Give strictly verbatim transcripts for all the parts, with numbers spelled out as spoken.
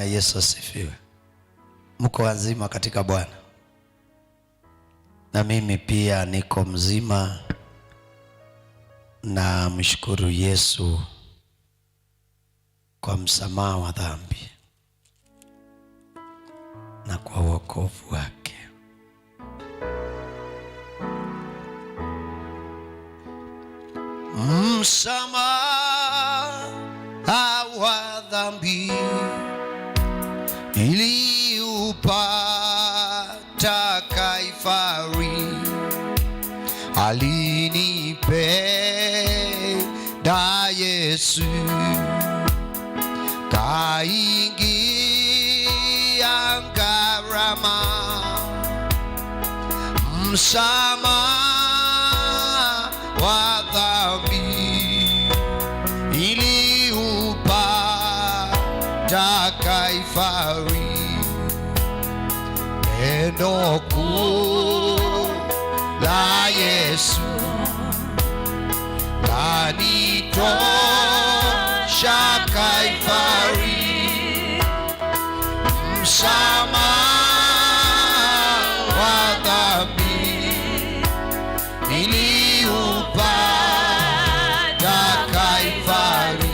Yesu asifiwe. Mko wazima katika Bwana? Na mimi pia niko mzima. Namshukuru Yesu kwa msamaha wa dhambi na kwa wokovu wake. Msamaha wa dhambi niliupata Kalvari, alinipenda Yesu, kaingia gharama. Msamaha wa dhambi niliupata Kalvari. Pendo kuu la Yesu lanitosha Kalvari. Msamaha wa dhambi niliupata Kalvari.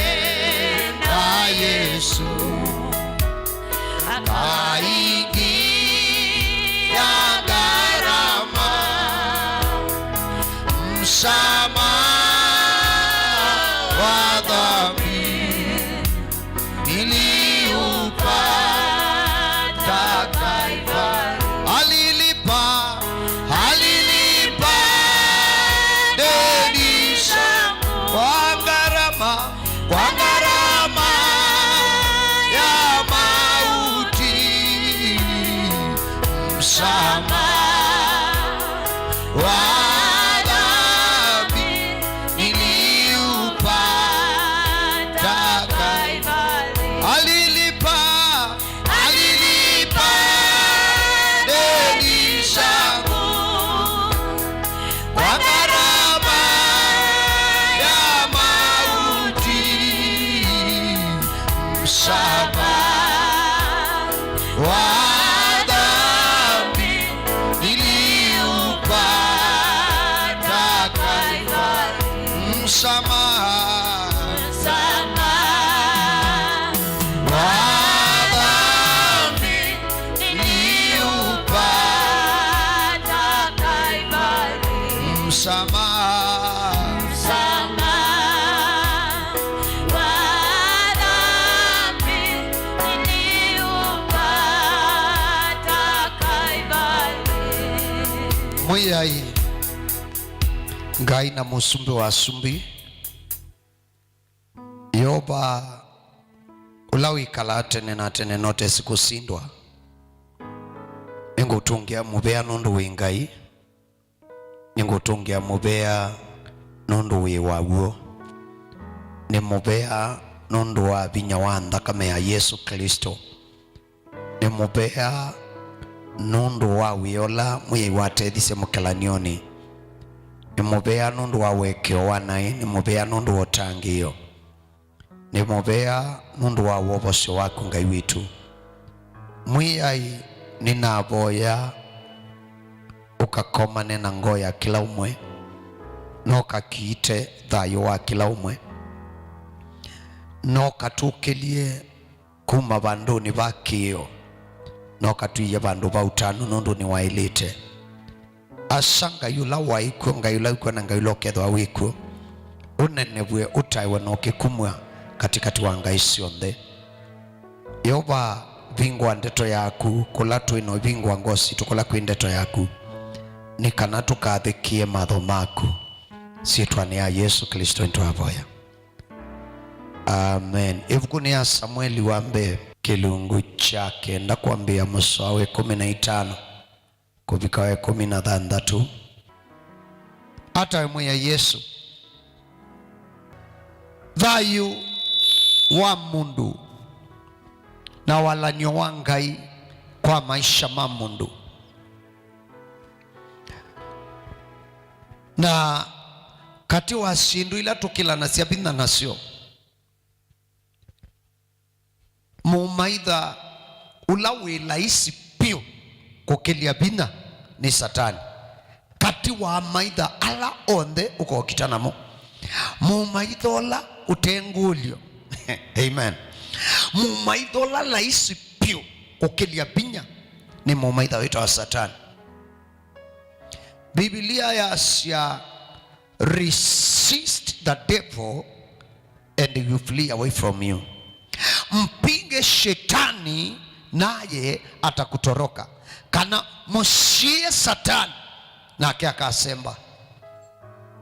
Alinipenda Yesu, kaingia gharama. Msamaha wa dhambi niliupata Kalvari. Alilipa, alilipa deni zangu kwa gharama, kwa gharama ya mauti. Msamaha wa dhambi niliupata Kalvari. Alilipa, alilipa deni zangu kwa gharama ya mauti. Msamaha wa dhambi niliupata Kalvari. Msamaha. Msamaha wa dhambi niliupata Kalvari. Msamaha. Msamaha wa dhambi niliupata Kalvari. Mwĩai Ngai na Mũsumbĩ wa asumbĩ, Yeova, ũla wĩkalaa tene na tene na ũtesĩ kũsindwa, nĩngũtũngĩa mũvea nũndũ wĩ Ngai, nĩngũtũngĩa mũvea nũndũ wĩ wa w'o, nĩ mũvea nũndũ wa vinya wa nthakame ya Yesũ Klĩsto. Nĩ mũvea nũndũ wa wĩa ũla Mwĩai watethisye mũkelany'onĩ. Nĩ mũvea nũndũ wa ũekeo wa naĩ, nĩ mũvea nũndũ wa ũtangĩĩo. Nĩ mũvea nũndũ wa wovosyo waku, Ngai witũ. Mwĩai, nĩnavoya ũkakomane na ngoo ya kĩla ũmwe, na ũkakiite thayũ wa kĩla ũmwe, na ũkatũkĩlye kuma vandũnĩ va kĩĩo, na ũkatwĩe vandũ va ũtanu, nũndũ nĩwaĩlĩte. Aca Ngai ũla waĩ kw'o, Ngai ũla wĩ kw'o, na Ngai ũla ũkethĩwa wĩ kw'o, ũnenevw'e, ũtaĩwe na ũkĩkumw'a katĩkatĩ wa ngai syonthe. Yeova, vingũa ndeto yaku kũla twĩ, na ũvingũa ngoo sitũ kũla kwĩ ndeto yaku, nĩ kana tũkathĩkĩe matho maku. Syĩtwanĩ ya Yesũ Klĩsto nĩtwavoya. Amen. Ĩvukunĩ ya Samueli wa mbee, kĩlungu kya kenda kwambĩĩa mũsoa wa ĩkũmi na itano kũvika wa ĩkũmi na thanthatũ. Atawe Mwĩai Yesũ, thayũ wa mũndũ na walan'yo wa Ngai kwa maisha ma mũndũ. Na Katĩ wa syĩndũ ila tũkĩlanasya vinya nasyo, mũmaitha ũla wĩ laisi vyũ kũkĩlya vinya nĩ Satani. Katĩ wa amaitha ala onthe ũkokita namo, mũmaitha ũla ũte ngũlyo. Amen. Mũmaitha ũla laisi vyũ kũkĩlya vinya nĩ mũmaitha wĩtawa Satani. Mbivilia yasya, "Resist the devil and he will flee away from you." Mpinge shetani naye atakutoroka. Kana mũsiĩe Satani nake akasemba.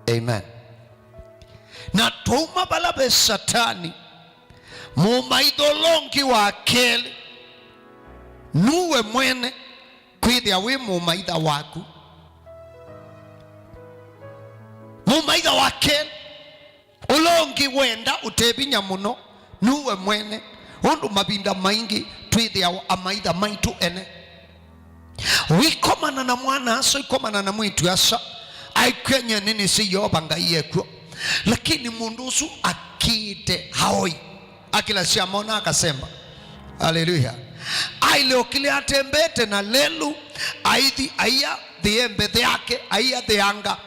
Amen. Na twauma vala ve Satani, mũmaitha ũla ũngĩ wa kelĩ nuwe mwene kwĩthĩa wĩ mũmaitha waku. Mũmaitha wa kelĩ ũla ũngĩ wenda ũte vinya mũno nuwe mwene, ũndũ mavinda maingĩ twĩthĩawa amaitha maitũ ene. Ũikomana na mwana-a-asa, ũikomana na mwĩĩtu-a-asa, aikw'a nyie nĩnĩsĩ Yeova Ngai ekw'o, lakini mũndũ ũsu akĩĩte aoi. Akĩlasya amona akasemba. Haleluya. Aile okile atembete na lelu, aithi, aia thiembe yake, aia thianga,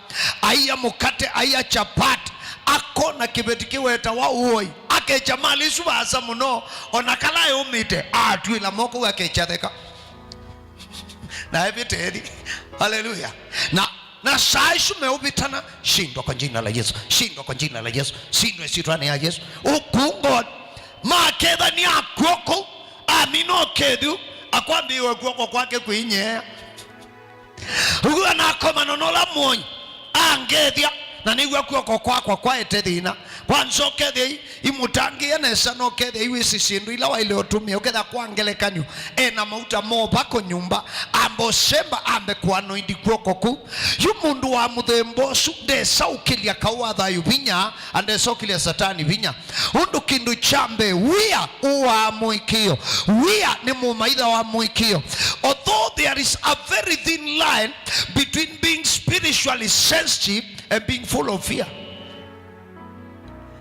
aia mũkate, aia chapati, akona kĩveti kĩwetawa uoi. Akekya mali isu vaasa mũno, ona kala eũmĩte, atw'ĩla moko u akekya theka. Na evĩte ethi. Haleluya. Na Na saa isu meũvĩtana, "Shindwa kwa jina la Yesu, shindwa kwa jina la Yesu, shindwa ĩsyĩtwanĩ ya Yesu." Ũkungo makethania kw'oko, amina ũkethyu, akwambĩĩwe kw'oko kwake kwĩinyeea. Ũguo nakomana na ũla mũoi, angethya, na nĩw'a kw'oko kwakwa kwaete thĩna. Kwanza ũkethei Imũtangĩĩe nesa, na ũkethĩa iwĩsĩ syĩndũ ila waĩle ũtũmĩa. Ũkethĩa kwa ngelekany'o, e na mauta movako nyũmba, amba ũsemba, ambe kũanoindi kw'oko kũu. Yu mũndũ wa mũthemba ũsu ndesa ũkĩlya kaũ wa thayũ vinya, na ndesa ũkĩlya Satani vinya. Ũndũ kĩndũ kya mbee, wia ũaa mũĩkĩĩo. Wia nĩ mũmaitha wa mũĩkĩĩo. Although there is a very thin line between being spiritually sensitive and being full of fear.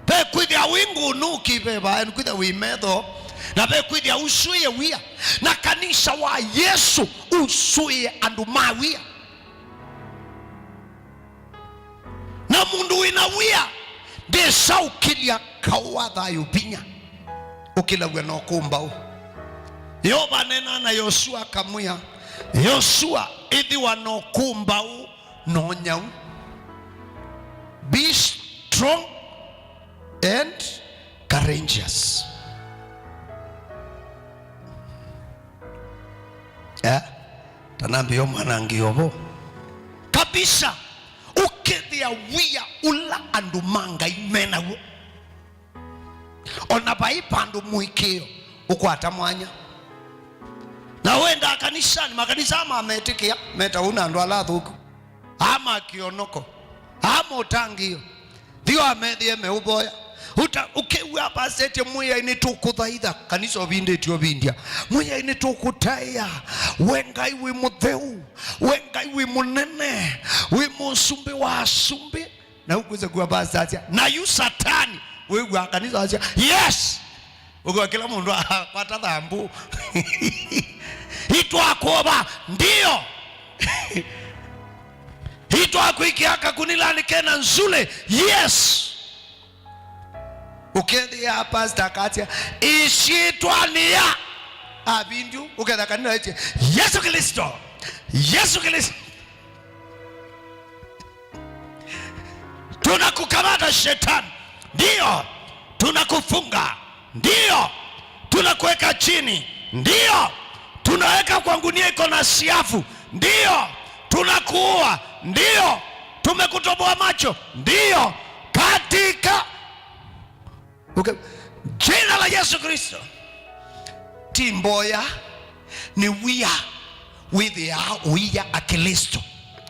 Ve kwĩthĩa wĩ ngũnũki veva, and kwĩthĩa wĩ metho, na ve kwĩthĩa usũĩe wia. Na kanisa wa Yesũ usũĩe andũ ma wia. Na mũndũ wĩna wia ndĩsa ũkĩlya kaũ wa thayũ vinya, ũkĩlaw'a na ũkũmbaũ. Yeova aneenaa na Yosua akamwĩa, "Yosua, ĩthĩwa na ũkũmbaũ na ũnyau. Be strong and courageous." Eh? Tanambĩo mwanangĩo vo. Kabisa, ũkethĩa wia ũla andũ ma Ngai menaw'o. Ona vai vandũ mũĩkĩĩo ũkwata mwanya. Na wendaa kanisani, makanisa aa mametĩkĩa, meta ũu na andũ ala athũku. Aa ma kĩonoko. Aa ma ũtangĩĩo. Thiĩ wamethĩe meũvoya. Ũta-, ũkew'a pastor etye, "Mwĩai nĩtũkũthaitha." Kanisa ũvindĩtye ũvindya. "Mwĩai nĩtũkũtaĩa. We Ngai wĩ mũtheu. We Ngai wĩ mũnene. Wĩ mũsumbĩ wa asumbĩ." Na ũkwĩsa kuwa pastor asya, "Na yu Satani." Wĩw'a kanisa asya, "Yes!" Ũkwa kĩla mũndũ akwata thambu. "Itwakuva, ndio." "Itwakwĩkĩa kakunilani kena nzule." "Yes!" Ũkethĩa pastor akasya, "Ĩsyĩtwanĩ ya." Avindu, ũketha kanisa ĩtye, "Yesu Kristo! Yesu Kristo!" "Tunakukamata shetani." "Ndio." "Tunakufunga." "Ndio." "Tunakuweka chini." "Ndio." "Tunaweka kwa gunia iko na siafu." "Ndio." "Tunakuua." "Ndio." "Tumekutoboa macho." "Ndio." Katika, okay, jina la Yesu Kristo. Ti mboya, nĩ wia wĩthĩaa ũia Akristo.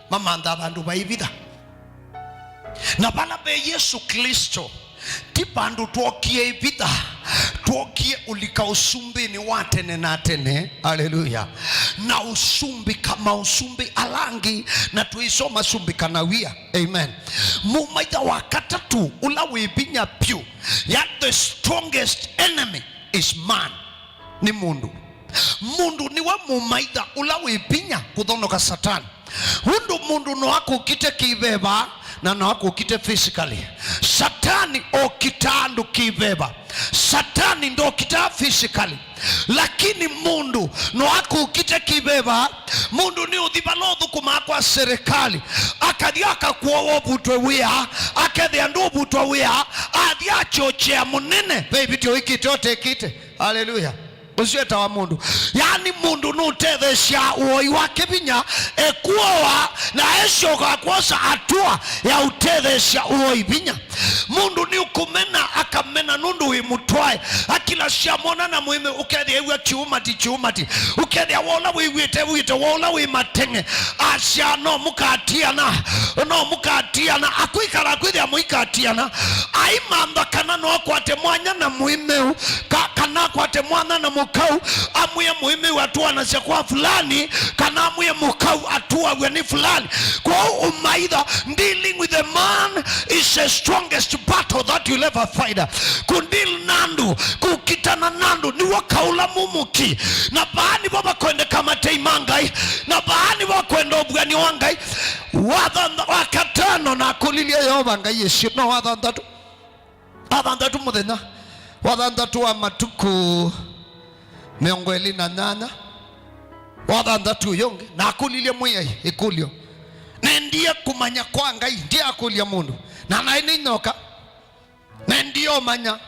Mamanthaa vandũ vaivitha. Na vala ve Yesũ Klĩsto, ti vandũ twokie ĩvitha, Twokie ũlika ũsumbĩnĩ wa tene na tene. Haleluya. Na ũsumbĩka maũsumbĩ ala angĩ, na tũisoma sumbĩka na wia. Amen. Mũmaitha wa katatũ ũla wĩ vinya vyũ, ya the strongest enemy is man. Nĩ mũndũ. Mũndũ nĩwe mũmaitha ũla wĩ vinya kũthonoka Satani. Ũndũ mũndũ no akũkite kĩveva na no akũkite physically. Satani okita andũ kĩveva. Satani ndokitaa physically. Lakini mũndũ no akũkite kĩveva. Mũndũ nĩ ũthi vala ũthũkũmaa kwa serikali, akathi akakuowa ũvutwe wĩa, akethĩa ndũvutwa wĩa, athi achochea mũnene ve ivĩtyo wĩkĩte ũtekĩte. Haleluya. Ũsu etawa mũndũ. Yaani mũndũ nũtetheesyaa ũoi wake vinya, ekuoa na esyoka kwosa atua ya ũtetheesya ũoi vinya. Mũndũ nĩũkũmena, akamena nũndũ wĩ mũtwae. Akila syamwona na mũĩme, ũkethĩa ew'a kiumati, kiumati. Ũkethĩa wa ũla wĩw'ĩte, wĩte wa ũla wĩ mateng'e. Asya, "No mũkatiana, no mũkatiana." Akwĩkala akwĩthĩa mũikatiana. Aimantha kana no akwate mwanya na mũĩme ũũ, ka-, kana akwate mwanya na mũkau, amwĩe mũĩme ũũ atũanasya kwa fulani, kana amwĩe mũkau atũaw'a nĩ fulani. Kwoou ũmaitha, dealing with a man is the strongest battle that you'll ever fight. Kũdeal na andũ, kũkitana na andũ, nĩw'o kaũ ũla mũmũki. Na vaa nĩvo vakwendeka matei ma Ngai, na vaa nĩvo vakwenda ũvuany'o wa Ngai. Wathantha-, wa katano, nakũlilye Yeova Ngai ĩsyĩtwa, no wathanthatũ. Wathanthatũ mũthenya, wathanthatũ wa matukũ mĩongo ĩlĩ na nyanya, wathanthatũ ũyũ ũngĩ, nakũlilye Mwĩai ĩkũlyo. Nendie kũmanya kwa Ngai, ndiakũlya mũndũ. Na naĩ nĩnyoka, nendie ũmanya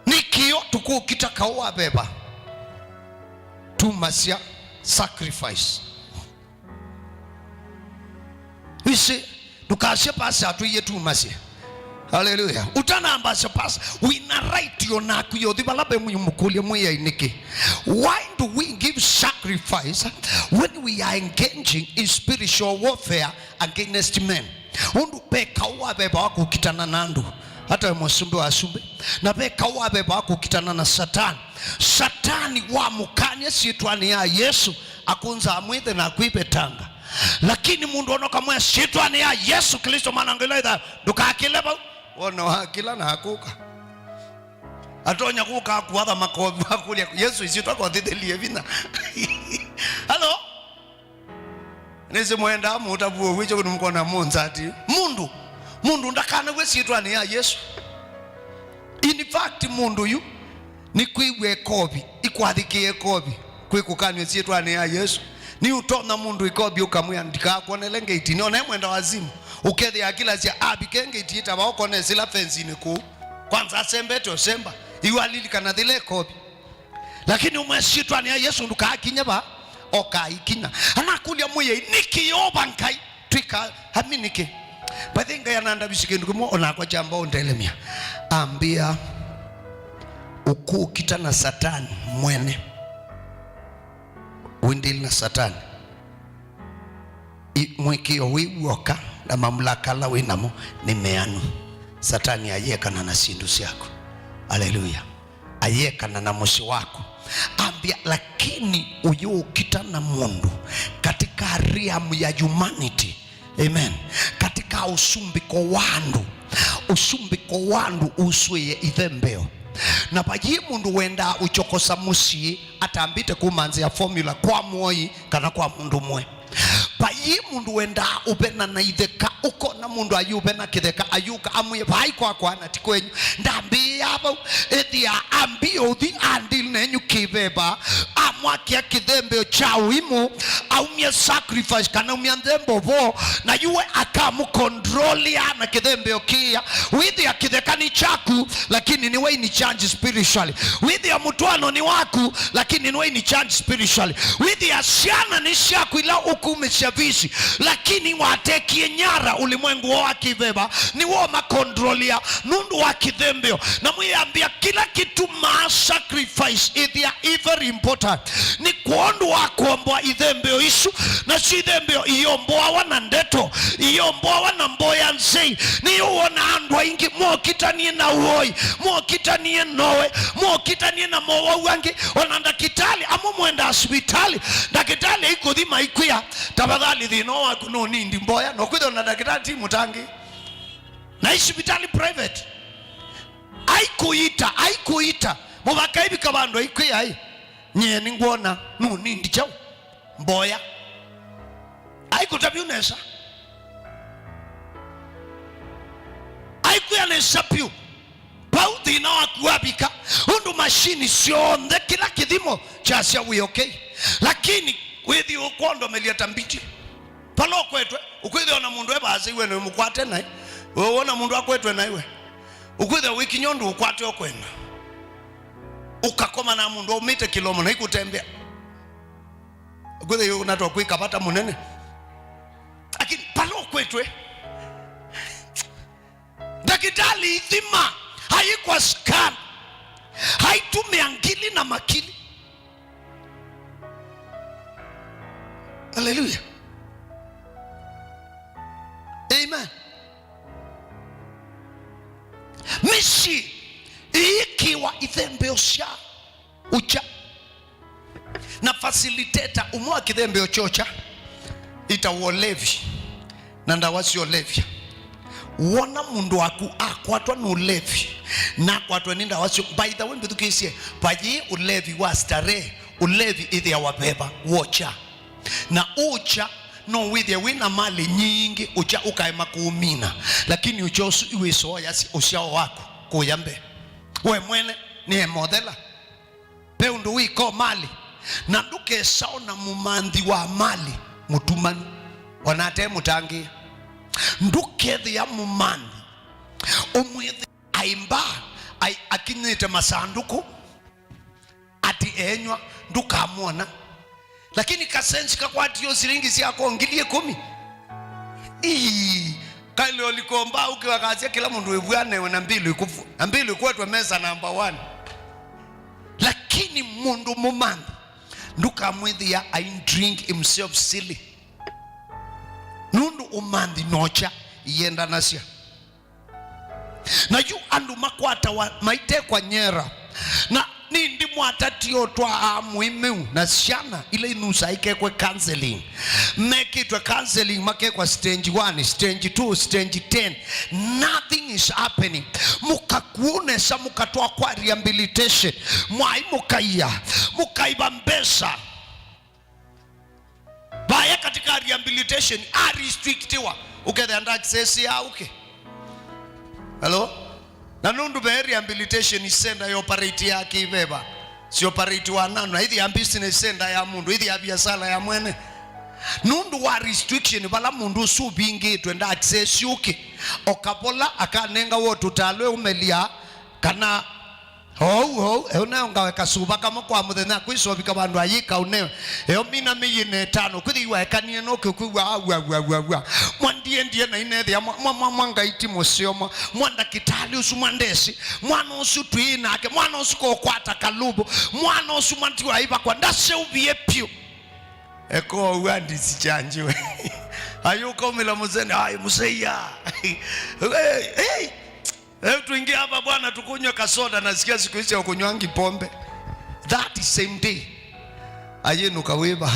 nĩkĩ tũkũkita kaũ wa veva. Tumasya sacrifice. Isi, ndũkasye pastor atwĩie tumasye. Haleluya. Ũtanambasya pastor, wĩna right o naku ya ũthi vala ve mũkũlye Mwĩai nĩkĩ. Why do we give sacrifice when we are engaging in spiritual warfare against men? Ũndũ ve kaũ wa veva wa kũkitana na andũ, hata we mũsumbĩ wa asumbĩ, na ve kaũ wa veva wa kũkitana na Satani. Satani wamũkany'a syĩtwanĩ ya Yesũ, akũnzaa mwĩthe na kwĩvetanga. Lakini mũndũ onoka mwĩa syĩtwanĩ ya Yesũ Klĩsto, mwana ngĩla ĩtha, ndũkakĩle vau. Wona wakĩla na akũka. Atonya kũka akuatha makovi makũlya Yesũ ĩsyĩtwa kothĩthĩlie vinya. Halo? Nĩsĩ mwendaa mũtavuo wĩkyo kũndũ mũkona mũnzati. Mũndũ, mũndũ ndakanaw'e syĩtwanĩ ya Yesũ. In fact, mũndũ yu nĩ kwĩw'a ĩkovi, ikwathĩkĩe ĩkovi, kwĩ kũkanw'a syĩtwanĩ ya Yesũ. Nĩ ũtonya mũndũ ĩkovi ũkamwĩa, "Ndikakwonele ngeitini," ona e mwenda wa simu. Ũkethĩa akilasya avike ngeiti ĩtava ũkone sila fensinĩ kũu. Kwanza asembete ũsemba, yu alilikana thĩla ĩkovi. Lakini ũmwe syĩtwanĩ ya Yesũ ndũkaakinye va, ũkaikinya. Anakũlya Mwĩai, "Nĩkĩ Yeova Ngai twĩka ami nĩkĩ?" Vathi Ngai anandavisi kĩndũ kĩmwe, onakwa kyamba ũndelemya. Ambĩa, ũkũkita na Satani mwene. Wĩndĩli na Satani. I-, mũĩkĩĩo wĩ w'oka na mamlaka ala wĩ namo nĩ meanu. Satani ayekana na syĩndũ syaku. Aleluya. Ayekana na mũsyĩ waku. Ambĩa, lakini ũyũkita na mũndũ katika realm ya humanity. Amen. Katika ũsumbĩko wa andũ. Ũsumbĩko wa andũ uswĩe ithembeo. Na vayĩ mũndũ wendaa ũchokosa mũsyĩ atambĩte kũmanzĩa formula kwa mũoi kana kwa mũndũ ũmwe. Vayĩ mũndũ wendaa ũvena na itheka, ũkona mũndũ ayũvena kĩtheka, ayũka amwĩe, "Vai kwakwa na ti kwenyu." Ndambĩĩa vau, ĩthĩa ambie ũthi andil nenyu kĩveva, amwakĩa kĩthembeo kya ũimũ, aumie sacrifice kana aumia nthembo vo, na yuwe akamũkontrolia na kĩthembeo kĩya. Wĩthĩa kĩtheka nĩ kyaku, lakini nĩwe in charge spiritually. Wĩthĩa mũtwaano nĩ waku, lakini nĩwe in charge spiritually. Wĩthĩa syana nĩ syaku ila ũkumĩsya visi, lakini watekie nyara ũlimwengu woo wa kĩveva, nĩwe ũmakontrolia nũndũ wa kĩthembeo. Na mwĩambĩa kĩla kĩtumaa sacrifice ĩthĩa ĩ very important nĩ kwondũ wa kũomboa ithembeo isu. Yesũ, nasyo ithembeo iomboawa na ndeto, iomboawa na mboya nzei. Nĩyo wona andũ aingĩ mokitanie na ũoi, mokitanie nowe, mokitanie na mowau angĩ. Ona ndakĩtalĩ amwe mwendaa sivitali, ndakĩtalĩ aikũthima aikwĩa, "Tafadhali, thĩna waku nũnindi mboya." No kwĩthĩwa na ndakĩtalĩ ti mũtangĩĩi. Na i sivitali private. Aikũita, aikũita. Mũvaka ivika vandũ aikwĩa, "Ai, nyie nĩngwona nũnindi kyaũ mboya." Aikũtavya nesa. Aikwĩa nesa vyũ. Vau thĩna waku wavika, ũndũ mashini syonthe, kĩla kĩthimo kyasya wĩ okay. Lakini wĩthi ũkwondomelya ta mbiti. Vala ũkwetwe, ũkwĩthĩwa na mũndũ e vaasa iwe naĩ, mũkwate naĩ. We wona mũndũ akwetwe naĩ we, ũkwĩthĩwa wĩkinya ũndũ ũkwate ũkwenda. Ũkakoma na mũndũ aumĩte kĩlomo na ikũtembea. Ũkwĩthĩwa ũnatwa kwĩka vata mũnene. Lakini vala ũkwetwe, ndakĩtalĩ ithima, aikwa scan, aitumĩa ngili na makili. Haleluya. Amen. Mĩsyĩ ĩikĩwa ithembeo sya ũkya. Na facilitator ũmwe wa kĩthembeo kya ũkya ĩtawa ũlevi na ndawa sya ũlevya. Wona mũndũ waku akwatwa nĩ ũlevi na akwatwa nĩ ndawa syo, by the way, mbĩthukĩĩsye, vayĩ ũlevi wa starehe, ũlevi ĩthĩawa veva wokya. Na ũkya no wĩthĩe wĩ na malĩ nyingĩ, ũkya ũkaema kũũmina, lakini ũkya ũsu iwĩsooya ũsyao waku kũya mbee. We mwene nĩ emothela. Ve ũndũ wĩka o malĩ, na ndũkesaona mũmanthi wa malĩ mũtumanu, ona ate mũtangĩĩa. Ndũkethĩa mũmanthi, ũmwĩthĩa aimba, ai-, akinyĩte masandũkũ, ati enywa, ndũkamwona. Lakini kasenzi kakwatie silingi syako ngili ĩkũmi. Ii, kaile ulikomba ukiwa kasia kila mũndũ wĩvw'anewe na mbilu ikufu. Na mbilu ikwetwe mesa number one. Lakini mũndũ mũmanthi, ndũkamwĩthĩa ai drink himself silly. Nũndũ ũmanthi nokya iendanasya. Na yu andũ makwatawa maitekwa nyera. Na nĩndĩ mwatatie ũtwaa mũĩmeu na syana ila inusaa ikekwe counseling. Mekĩtwe counseling, makekwa stage one, stage two, stage ten. Nothing is happening. Mũkakuo nesa, mũkatwa kwa rehabilitation. Mwai mũkaia, mũkaiva mbesa. Vaya katika rehabilitation, a restrictiwa, ũkethĩa nda access ya ũke. Hello? Na nũndũ ve rehabilitation center ya operate ya kĩveva, si operate wa nano, na ithi ya business center ya mũndũ, ithi ya biasala ya mwene. Nũndũ wa restriction, vala mũndũ ũsu ũvingĩtwe nda access ũke, o kavola akanengawa tũtalwe ũmelia, kana Ou, ou, eu nayo ngawe kasuva kamwe kwa mũthenya, kwĩsovika vandũ ayĩka ũneo. Eo mina mĩyĩ na ĩtano, kwĩthĩwa ekanie no kĩkwĩw'a, au, au, au, au, au. Mwa ndiendie na inethĩa, mwa, mwa, mwa, mwa Ngai ti mũseo, mwa, mwa ndakĩtalĩ ũsu, mwa ndesi, mwana ũsu twĩ nake, mwana ũsu kokwata kalũvũ, mwana ũsu mwa ndiwaĩvakwa, ndaseũvie pyũ. Eko ũu andisi chanjiwe. Ayũkaumĩla mũsene, ai, mũsei ya. Hey, hey. Leo tuingie hapa bwana, tukunywe kasoda, nasikia siku hizi hakunywangi pombe. That same day, ayĩnũka wĩva?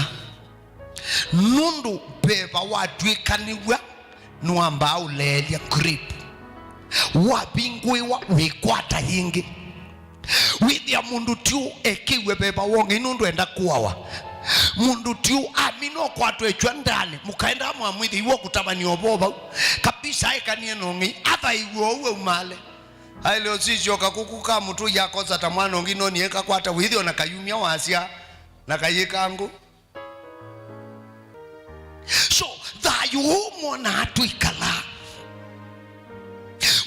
Nũndũ veva watw'ĩkanĩw'a nĩwambaa ũleelya grip. Wavingũĩwa wĩkwata yĩngĩ. Wĩthĩa mũndũ ti ũ ekĩiwe veva wa ũng'ei nũndũ enda kũawa. Mũndũ ti ũ amina ũkwatwa ĩkw'a ndalĩ, mũkaendaa mwamwĩthĩa iwe ũkũtavany'a ũvoo vau. Kabisa ekanie na ũng'ei, athaiw'e ũu aumale. Aĩle ũsisyoka kũkũ ka mũtũi akosa ta mwana ũngĩ noni ekakwata wĩthĩ ona kayumya wasya na kayĩkangũ. So, thayũ ũũ mwonaa twĩkalaa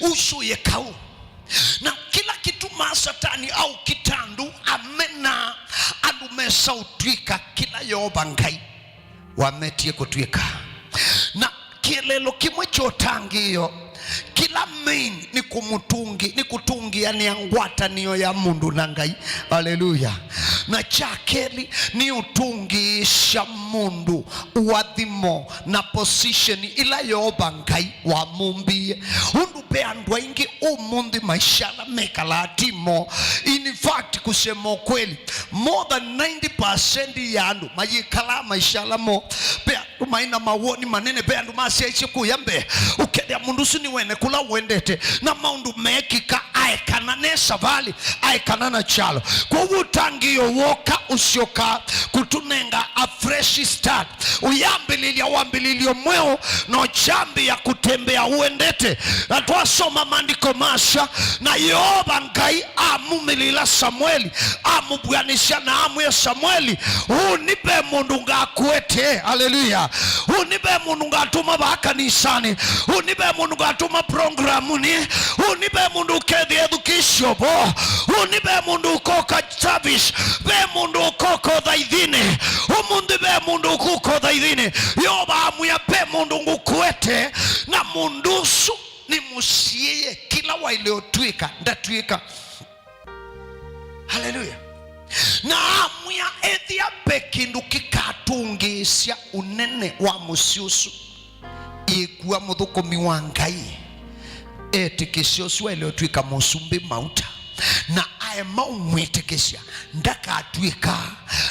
ũsũĩe kaũ. Na kĩla kĩtumaa Satani aũkita andũ, amenaa andũ mesa ũtw'ĩka kĩla Yeova Ngai wametie kũtw'ĩka. Na kĩeleelo kĩmwe kya ũtangĩĩo, kĩla main nĩ kũmũtũngĩ-, nĩ kũtũngĩanĩa ngwatanĩo ya mũndũ na Ngai. Haleluya! Na kya kelĩ, nĩ ũtũngĩĩsya mũndũ ũathimo na position ila Yeova Ngai wamũmbĩie. Ũndũ ve andũ aingĩ ũmũnthĩ maisha ala mekalaa ti mo. In fact, kusema ukweli, more than ninety percent ya andũ mayĩkalaa maisha ala mo. Ve andũ maĩ na mawoni manene, ve andũ masyaisye kũya mbee, ũkethĩa mũndũ ũsu nĩwene kũla ũendete, na maũndũ meekĩka aekana ne savalĩ, aekana na kyalo. Kwoou ũtangĩĩo woka ũsyoka kũtũnenga a fresh start, ũyambĩlĩlya wambĩlĩlyo mweũ, na ũkyambĩĩa kũtembea ũendete. Na twasoma maandĩko masya, na Yeova Ngai amumĩlĩĩla Samueli, amũvuanĩsya na amwĩa Samueli, "Ũnĩ ve mũndũ ngakũetee." Aleluya! "Ũnĩ ve mũndũ ngatũma vaa kanisanĩ. Ũnĩ ve mũndũ ngatũma programunĩ. Ũnĩ ve mũndũ ũkethĩa ethukĩĩsyo vo. Ũnĩ ve mũndũ ũkoka service. Ve mũndũ ũkoka ũthaithinĩ. Ũmũnthĩ ve mũndũ ũkũka ũthaithinĩ." Yeova amwĩa, "Ve mũndũ ngũkũetee, na mũndũ ũsu nĩmũsiĩĩe, kĩla waĩle ũtw'ĩka, ndatw'ĩka." Haleluya! Na amwĩa, "Ethĩa ve kĩndũ kĩkatũngĩĩsya ũnene wa mũsyĩ ũsu, ĩkua mũthũkũmi wa Ngai etĩkĩsye ũsu waĩle ũtw'ĩka mũsumbĩ mauta, na aema ũmwĩtĩkĩsya, ndakatw'ĩka,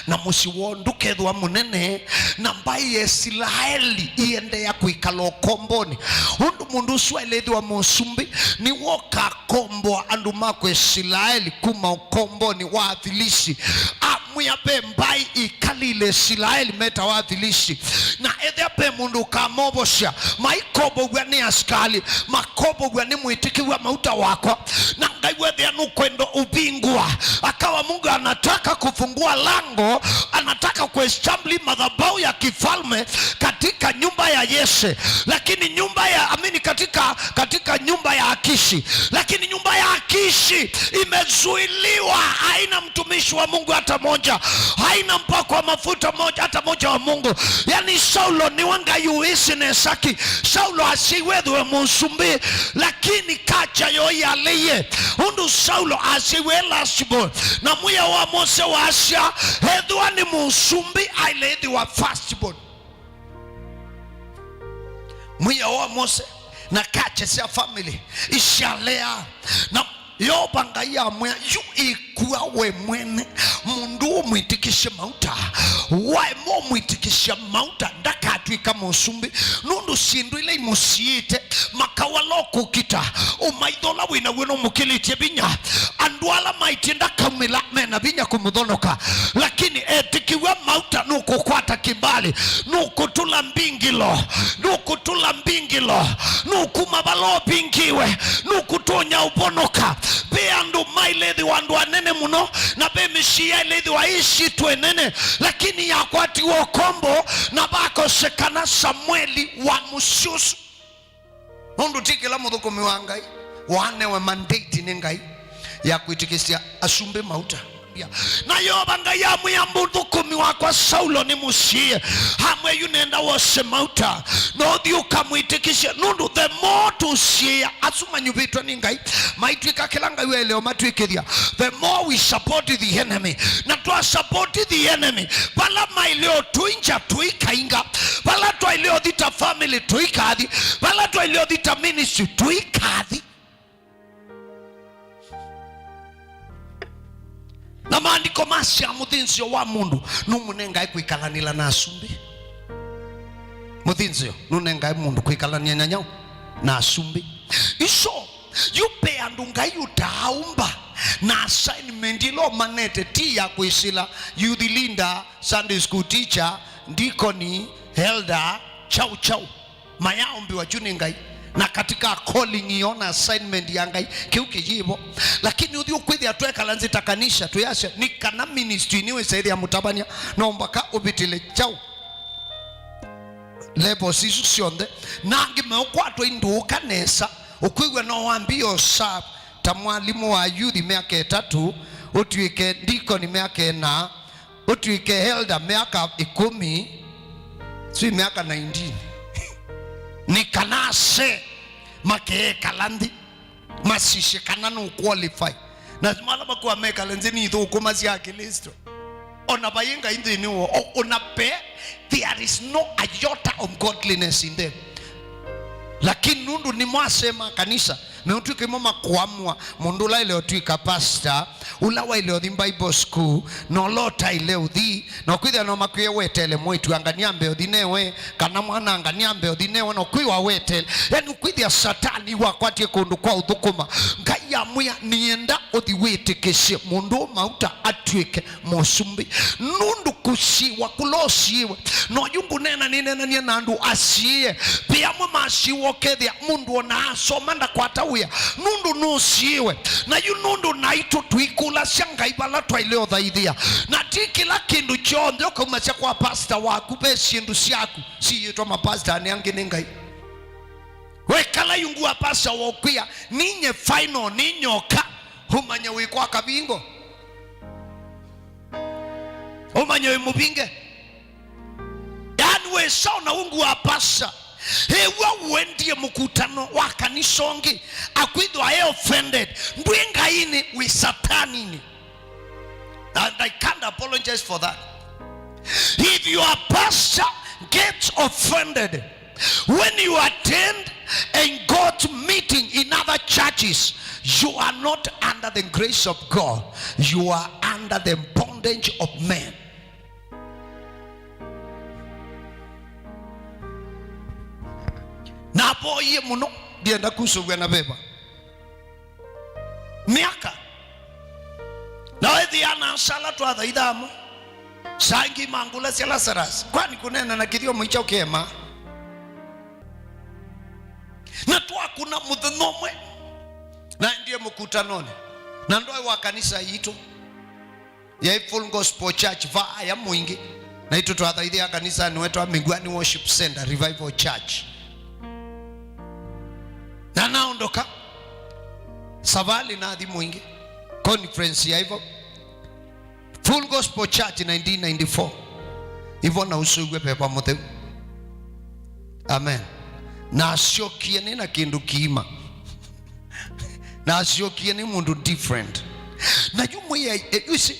na mũsyĩ woo ndũkethĩwa mũnene, na mbaĩ ya Isilaeli iendeea kwĩkala ũkombonĩ." Ũndũ mũndũ ũsu waĩle ĩthĩwa mũsumbĩ, nĩwe ũkakomboa andũ makwa Isilaeli kuma ũkombonĩ wa Avilisi. Amwĩa, "Ve mbaĩ ikalile Isilaeli metawa Avilisi, na ethĩa ve mũndũ ũkamovosya." Maikovow'a nĩ asikalĩ, makovow'a nĩ mwĩtĩkĩw'a mauta wakwa, na Ngai wethĩa nũkwenda ũvingũa. Akawa Mungu anataka kufungua lango, anataka kuestablish madhabahu ya kifalme katika nyumba ya Yese, lakini nyumba ya, amini, katika, katika nyumba ya Akishi, lakini nyumba ya Akishi imezuiliwa, haina mtumishi wa Mungu hata moja, haina mpakwa mafuta moja, hata moja wa Mungu. Yani Saulo nĩwe Ngai ũĩsĩ nesa ki. Saulo asyaĩwe ethĩwe mũsumbĩ, lakini culture yoo yalĩie. Ũndũ Saulo asyaĩwe e last born, na mwĩao wa Mose wasya, ethĩwa nĩ mũsumbĩ, aĩle ĩthĩwa first born. Mwĩao wa Mose na culture sya family isyalea. Na Yeova Ngai amwĩa, "Yu ĩkua we mwene, mũndũ ũmwĩtĩkĩsye mauta. Waema ũmwĩtĩkĩsya mauta, ndakatw'ĩka mũsumbĩ, nũndũ syĩndũ ila imũsiĩĩte, makaũ ala ũkũkita, ũmaitho ũla wĩ naw'o nũmũkĩlĩtye vinya." Andũ ala maĩtye ndakaumĩla me na vinya kũmũthonoka, lakini etĩkĩw'a mauta nũkũkwata kĩmbalĩ, nũkũtũla mbingĩlo, nũkũtũla mbingĩlo, nũkuma vala ũvingĩwe, nũkũtonya ũvonoka. Ve andũ maĩle ĩthĩwa andũ anene mũno, na ve mĩsyĩ yaĩle ĩthĩwa ĩ syĩtwa ĩnene, lakini yakwatiwe ũkombo na vakosekana Samueli wa mũsyĩ ũsu. Nũndũ ti kĩla mũthũkũmi wa Ngai waanewe mandate nĩ Ngai ya kwĩtĩkĩsya asumbĩ mauta. Na Yeova Ngai amwĩa, "Mũthũkũmi wakwa Saulo nĩmũsiĩĩe, amwĩa, 'Yu nenda wose mauta, na ũthi ũkamwĩtĩkĩsye.'" Nũndũ the more tũsiĩĩa asu manyuvĩtwe nĩ Ngai, maitw'ĩka kĩla Ngai waĩle ũmatw'ĩkĩthya, the more we support the enemy. Na twa support the enemy, vala maĩle ũtũinja tũikainga, vala twaĩle ũthi ta family tũikathi, vala twaĩle ũthi ta ministry tũikathi. Na maandĩko masya mũthĩnzĩo wa mũndũ nũmũnengae kwĩkalanĩla na asumbĩ. Mũthĩnzĩo nũnengae mũndũ kwĩkalany'a na nyaũ? Na asumbĩ. Iso yu ve andũ Ngai ũtaaũmba, na assignment ĩla ũmanete ti ya kwĩsĩla youth leader, Sunday school teacher, ndikoni, elder, chau chau. Mayaaũmbĩwa kyu nĩ Ngai, na katika calling yoo na assignment ya Ngai, kĩu kĩyĩvo. Lakini ũthi ũkwĩthĩa twekala nzĩ ta kanisa, twĩasya, "Nĩ kana ministry nĩwĩsa ĩthĩa mũtavany'a, no mbaka ũvĩtĩle kyaũ?" Levels isu syonthe. Na angĩ meũkwatwa indũũka nesa, ũkwĩw'a no wambie ũsa ta mwalimũ wa youth myaka ĩtatũ, ũtw'ĩke ndikoni myaka ĩna, ũtw'ĩke elder myaka ĩkũmi, sui myaka nineteen. Nĩ kana ase makeekala nthĩ, masisye kana nũ qualify. Na mala makuwa mekale nthĩ nĩ ithũkũma sya Akilĩsto. Ona vai Ngai nthĩnĩ woo, o-, ona ve, there is no iota of godliness in them. Lakini nũndũ nĩmo asee ma kanisa, meũtw'ĩka ĩmwe makũamũa mũndũ ũla aĩle ũtw'ĩka pastor, ũla waĩle ũthi Bible school, na ũla ũtaĩle ũthi, na ũkwĩthĩa no makwĩe wetele mwĩĩtu anga nĩambe ũthi newe, kana mwana anga nĩambe ũthi newe, na ũkwĩwa wetele. Yani ũkwĩthĩa Satani wakwatie kũndũ kwa ũthũkũma. Ngai amwĩa, "Nĩenda ũthi wĩtĩkĩsye mũndũ ũũ mauta atw'ĩke mũsumbĩ." Nũndũ kũsiĩwa kũla ũsiĩwe. Na oyu ngũneena nĩneenanie na andũ asiĩe. Ve amwe masiĩwa ũkethĩa mũndũ ona asoma ndakwata wĩa nũndũ nũsiĩwe. Na yu nũndũ naitũ tũikũlasya Ngai vala twaĩle ũthaithĩa. Na ti kĩla kĩndũ kyonthe ũkaumasya kwa pasta waku ve syĩndũ syaku. Siyĩtwa mapasta nĩ angĩ nĩ Ngai. Wekala yu ngua pasta wakwĩa, "Ninye final, ninyoka." Ũmanye wĩ kwa kavingo. Ũmanye wĩ mũvinge. Yani wĩsa ona ungu wa pasa. Ĩw'a ũendie mũkutano wa kanisa ũngĩ, akwĩthwa e offended. Ndwĩ Ngainĩ, wĩ Sataninĩ. And I can't apologize for that. If your pastor gets offended, when you attend a God meeting in other churches, you are not under the grace of God. You are under the bondage of men. Navoyie mũno, ndienda kusũvw'a na veva. Myaka. Na ethĩa na sala twathaitha amwe. Sangi mangula sya Lazarus. Kwani kunena na kithio mwicha ukema? Na twakuna mũthenya ũmwe. Na ndiye mũkutanoni. Na ndoe wa kanisa yitũ. Yaĩ Full Gospel Church, vaya mwingĩ. Na itũ twathaithia kanisani wetu wa Miguani Worship Center, Revival Church. Na naondoka, savali nathi mwingĩ. Conference ya hivyo. Full Gospel Church nineteen ninety-four. Hivyo na usuigwe Veva Mũtheu. Amen. Na asyokie nĩ na kĩndũ kiima. Na asyokie nĩ mũndũ different. Na yu mwĩai, eh, you see,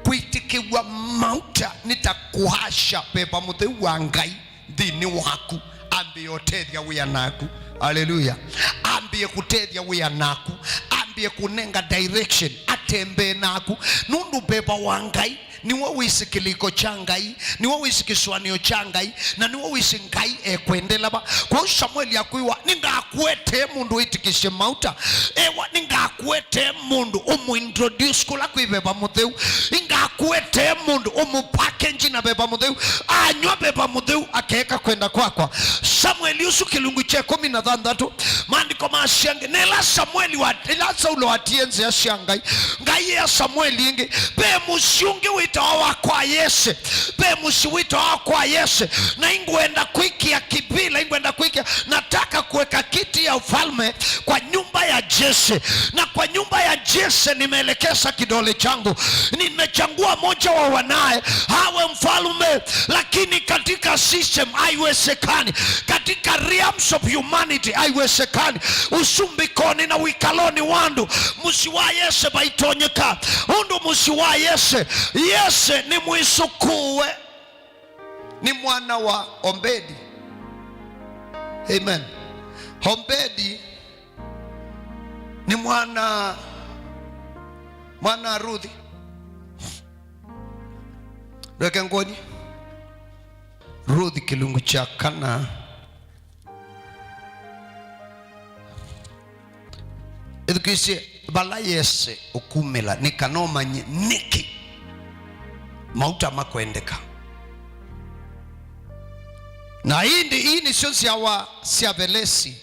kwĩtĩkĩw'a mauta nĩ ta kũasya Veva Mũtheu wa Ngai nthĩnĩ waku. Ambĩe ũtethya wĩa naku. Haleluya. Ambĩe kũtethya wĩa naku. Ambĩe kũnenga direction. Atembee naku. Nũndũ Veva wa Ngai nĩwe wĩsĩ kĩlĩko kya Ngai, nĩwe wĩsĩ kĩsũanĩo kya Ngai, na nĩwe wĩsĩ Ngai ekwendela va. Kwoou Samueli akwĩwa, "Nĩngakuetee mũndũ wĩtĩkĩsye mauta." Ewa, "Nĩngakuetee mũndũ ũmũintroduce kũla kwĩ Veva Mũtheu. Nĩngakuetee mũndũ ũmũpackage na Veva Mũtheu. Anyw'a Veva Mũtheu akeeka kwenda kwakwa." Samueli ũsu kĩlungu kya ĩkũmi na thanthatũ, maandĩko masya angĩ, na ĩla Samueli wa, ĩla Saulo watie nzĩa sya Ngai, Ngai ya Samueli ĩngĩ, ve mũsyĩ ũngĩ wĩtawa wa kwa Yese, ve mũsyĩ wĩtawa wa kwa Yese, na ingwenda kwĩkĩa kivila, ingwenda kwĩkĩa, nataka kuweka kiti ya ufalme kwa nyumba ya Jese, na kwa nyumba ya Jese nimeelekeza kidole changu, nimechagua moja wa wanaye awe mfalme, lakini katika system haiwezekani, katika realms of humanity haiwezekani. Ũsumbĩkonĩ na wĩkalonĩ wa andũ, mũsyĩ wa Yese vaitonyeka. Ũndũ mũsyĩ wa Yese, Yese nĩ mwĩsũkũũe, nĩ mwana wa Obedi. Amen. Obedi nĩ mwana, mwana Ruthi. Reke ngoni. Ruthi kĩlungu kya kana. Ĩthukĩĩsye vala Yese ũkumĩla, nĩ kana ũmanye nĩkĩ mauta makwendeka. Na ĩndĩ ii nĩsyo nzyawa sya Velesi.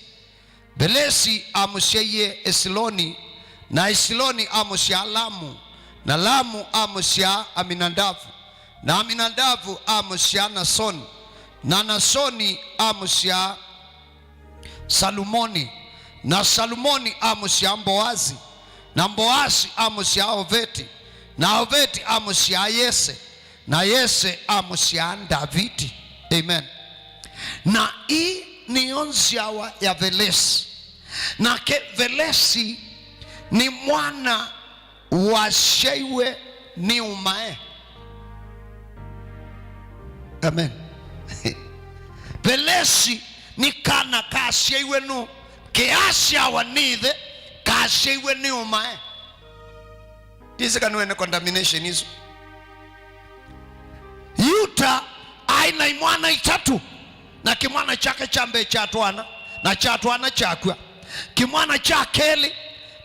Velesi amũsyaie Esiloni, na Esiloni amũsyaa Lamu, na Lamu amũsyaa Aminadavu, na Aminadavu amũsyaa Nasoni, na Nasoni amũsyaa Salumoni, na Salumoni amũsyaa Mboazi, na Mboazi amũsyaa Oveti, na Oveti amũsyaa Yese, na Yese amũsyaa Ndaviti. Amen. Na ii nĩyo nzyawa ya Velesi. Nake Velesi nĩ mwana wasyaiwe nĩ ũmae. Amen. Velesi nĩ kana kasyaiwe nũ, kĩasyawa nĩ ĩthe, kasyaiwe nĩ ũmae. Ndĩsĩ kana nĩwene condemnation isu. Yuta aĩ na imwana itatũ, na kĩmwana kyake kya mbee kyatwaana, na kyatwaana kyakw'a. Kĩmwana kya kelĩ